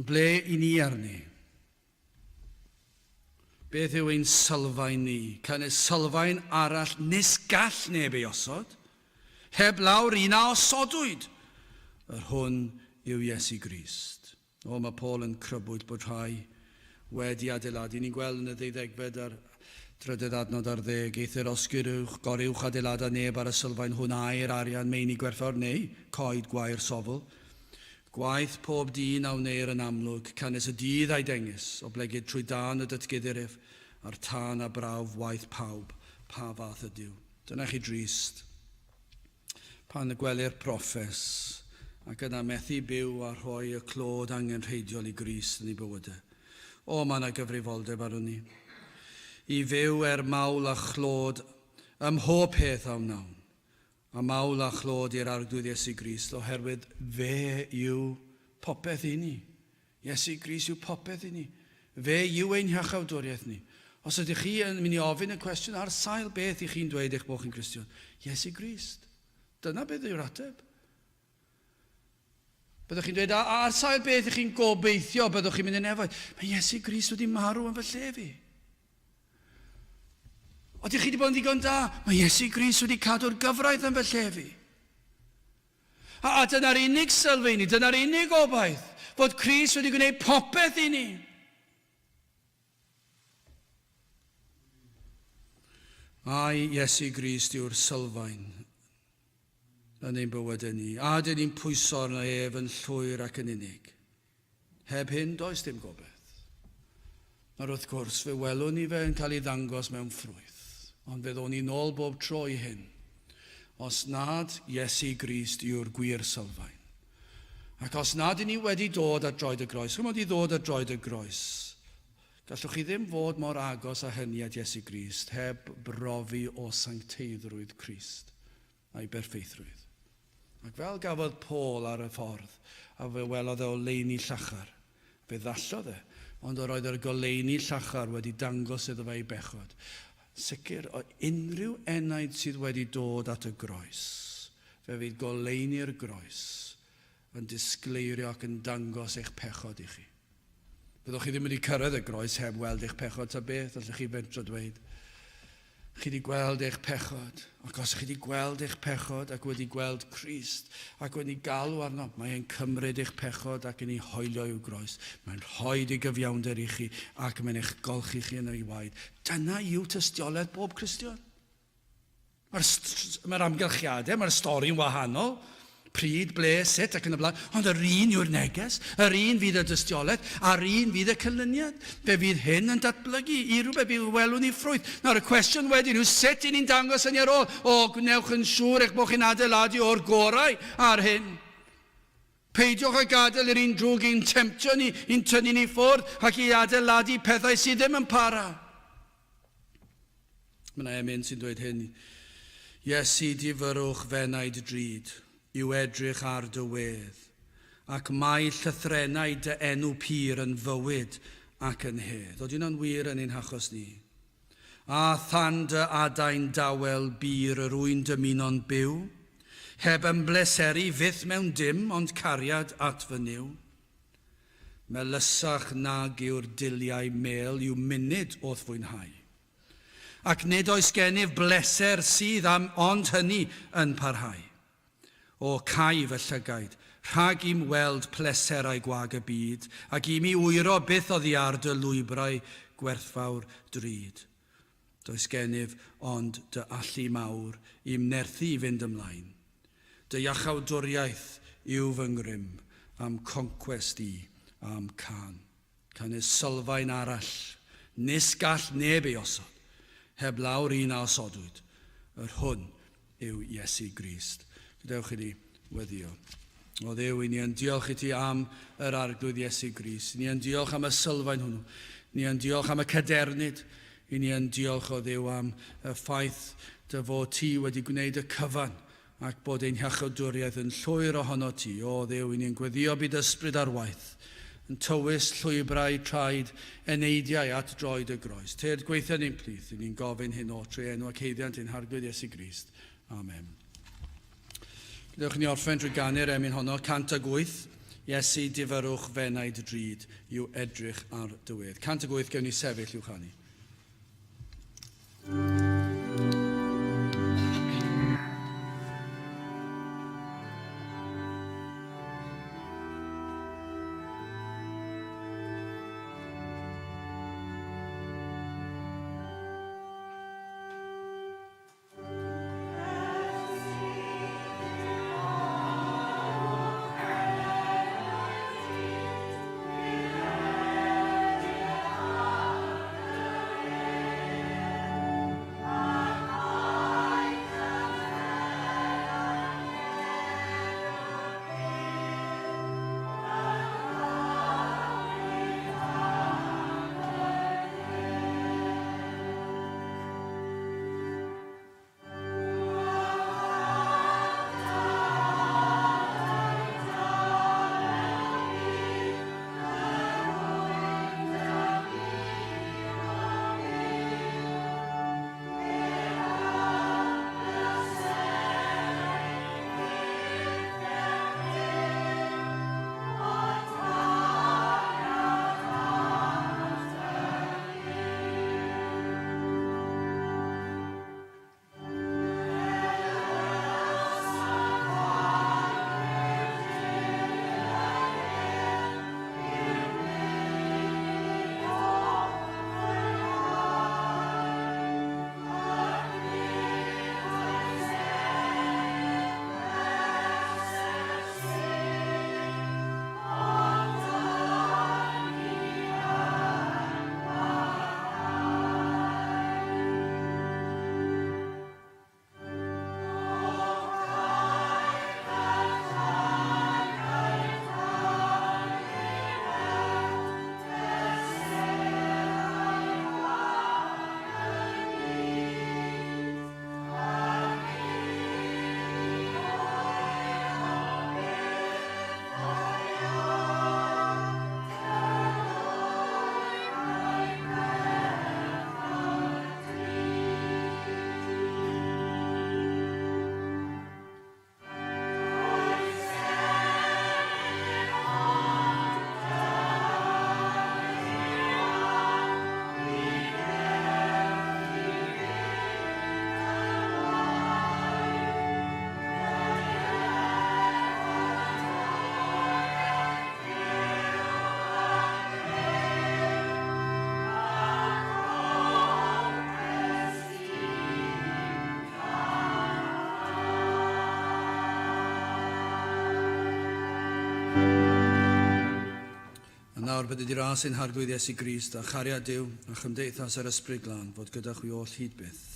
Ble i ni arni? Beth yw ein sylfaen ni? Canys sylfaen arall nis gall neb ei osod, heb lawr un a osodwyd, yr hwn yw Iesu Grist. O, mae Paul yn crybwyll bod rhai wedi adeiladu. Ni'n gweld yn y ddeuddegfed a'r drydydd adnod ar ddeg, eithr os gyrwch goruwch adeilada neb ar y sylfaen hwn aur, arian, meini gwerthfawr neu coed gwair sofl. Gwaith pob dyn a wneir yn amlwg, canys y dydd a'i dengys, oblegid trwy dân y datguddir ef, a'r tân a brawf waith pawb, pa fath ydyw. Dyna chi drist. Pan y gwelir proffes, ac yna methu byw a rhoi y clod angenrheidiol i Grist yn ei bywydau. O, mae yna gyfrifoldeb arnon ni. I fyw er mawl a chlod ym mhob peth a wnawn. A mawl a chlod i'r Arglwydd Iesu Grist, oherwydd fe yw popeth i ni. Iesu Grist yw popeth i ni. Fe yw ein hiachawdwriaeth ni. Os ydych chi yn mynd i ofyn y cwestiwn ar sail beth i chi'n dweud eich bod chi'n Gristion, Iesu Grist. Dyna beth yw'r ateb. Byddwch chi'n dweud, ar sail beth ych chi'n gobeithio byddwch chi'n mynd i nefoedd? Mae Iesu Grist wedi marw yn fy lle fi. Ydych chi wedi bod yn ddigon da? Mae Iesu Grist wedi cadw'r gyfraith yn fy lle fi. A, a dyna'r unig sylfaeni, dyna'r unig obaith, fod Crist wedi gwneud popeth i ni. Ai Iesu Grist yw'r sylfaen yn ein bywydau ni, a dyn ni'n pwyso arno ef yn llwyr ac yn unig. Heb hyn, does dim gobaith. Nawr wrth gwrs, fe welwn ni fe yn cael ei ddangos mewn ffrwyth, ond fe ddown ni nôl bob tro i hyn. Os nad Iesu Grist yw'r gwir sylfaen, ac os nad y'n ni wedi dod at droed y groes, chimod i ddod at droed y groes, gallwch chi ddim fod mor agos â hynny at Iesu Grist heb brofi o sancteiddrwydd Crist a'i berffeithrwydd. Ac fel gafodd Paul ar y ffordd, a fe welodd e oleuni llachar, fe ddallodd e, ond yr oedd yr goleuni llachar wedi dangos iddo fe ei bechod. Sicr, o unrhyw enaid sydd wedi dod at y groes, fe fydd goleuni'r groes yn disgleirio ac yn dangos eich pechod i chi. Fyddwch chi ddim wedi cyrraedd y groes heb weld eich pechod ta beth, allwch chi fentro dweud. Chi wedi gweld eich pechod, ac os chi wedi gweld eich pechod ac wedi gweld Crist ac wedi galw arno, mae e'n cymryd eich pechod ac yn ei hoelio i'w groes. Mae'n rhoi ei gyfiawnder i chi ac mae'n eich golchi chi yn ei waed. Dyna yw tystiolaeth bob Cristion. Mae'r mae amgylchiadau, mae'r stori'n wahanol, pryd, ble, sut ac yn y blaen, ond yr un yw'r neges, yr un fydd y dystiolaeth, a'r un fydd y canlyniad. Fe fydd hyn yn datblygu i rhywbeth, fe welwn ni ffrwyth. Nawr, y cwestiwn wedyn yw sut i ni'n dangos hynny ar ôl? O, gwnewch yn siŵr eich bod chi'n adeiladu o'r gorau ar hyn. Peidiwch â gadael i'r un drwg i'n temtio ni, i'n tynnu ni ffwrdd ac i adeiladu pethau sydd ddim yn para. Mae yna emyn sy'n dweud hyn, Iesu difyrrwch f'enaid drud, yw edrych ar dy wedd, ac mae llythrennau dy enw pur yn fywyd ac yn hedd. Oeddi hwnna'n wir yn ein hachos ni? A than dy adain dawel bur yr wy'n dymuno'n byw, heb ymbleseru fyth mewn dim ond cariad at fy Nuw. Melysach nag yw'r diliau mêl yw munud o'th fwynhau. Ac nid oes gennyf bleser sydd am ond hynny yn parhau. O, cau fy llygaid, rhag i'm weld pleserau gwag y byd, ac i mi wyro byth oddi ar dy lwybrau gwerthfawr drud. Does gennyf ond dy allu mawr i'm nerthu i fynd ymlaen. Dy iachawdwriaeth yw fy ngrym, a'm concwest i, a'm cân. Canys sylfaen arall, nis gall neb ei osod, heb lawr un a osodwyd, yr hwn yw Iesu Grist. Gadewch i ni weddïo. O Dduw, i ni yn diolch i ti am yr Arglwydd Iesu Grist. Ni yn diolch am y sylfaen hwnnw. Ni yn diolch am y cadernid. I ni yn diolch o Dduw am y ffaith dy fod ti wedi gwneud y cyfan ac bod ein hiachawdwriaeth yn llwyr ohono ti. O Dduw, i ni'n gweddio byd ysbryd ar waith, yn tywys llwybrau traed eneidiau at droed y groes. Tyrd gweithio ni'n plith, i ni'n gofyn hyn oll trwy enw ac haeddiant ein Harglwydd Iesu Grist. Amen. Gadewch i ni orffen drwy ganu'r emyn honno, 108, Iesu difyrrwch f'enaid drud yw edrych ar dy wedd. 108, gewn ni sefyll i'w chanu. A nawr bydded i ras ein Harglwydd Iesu Grist a chariad Duw a chymdeithas yr Ysbryd Glân fod gyda chwi oll hyd byth.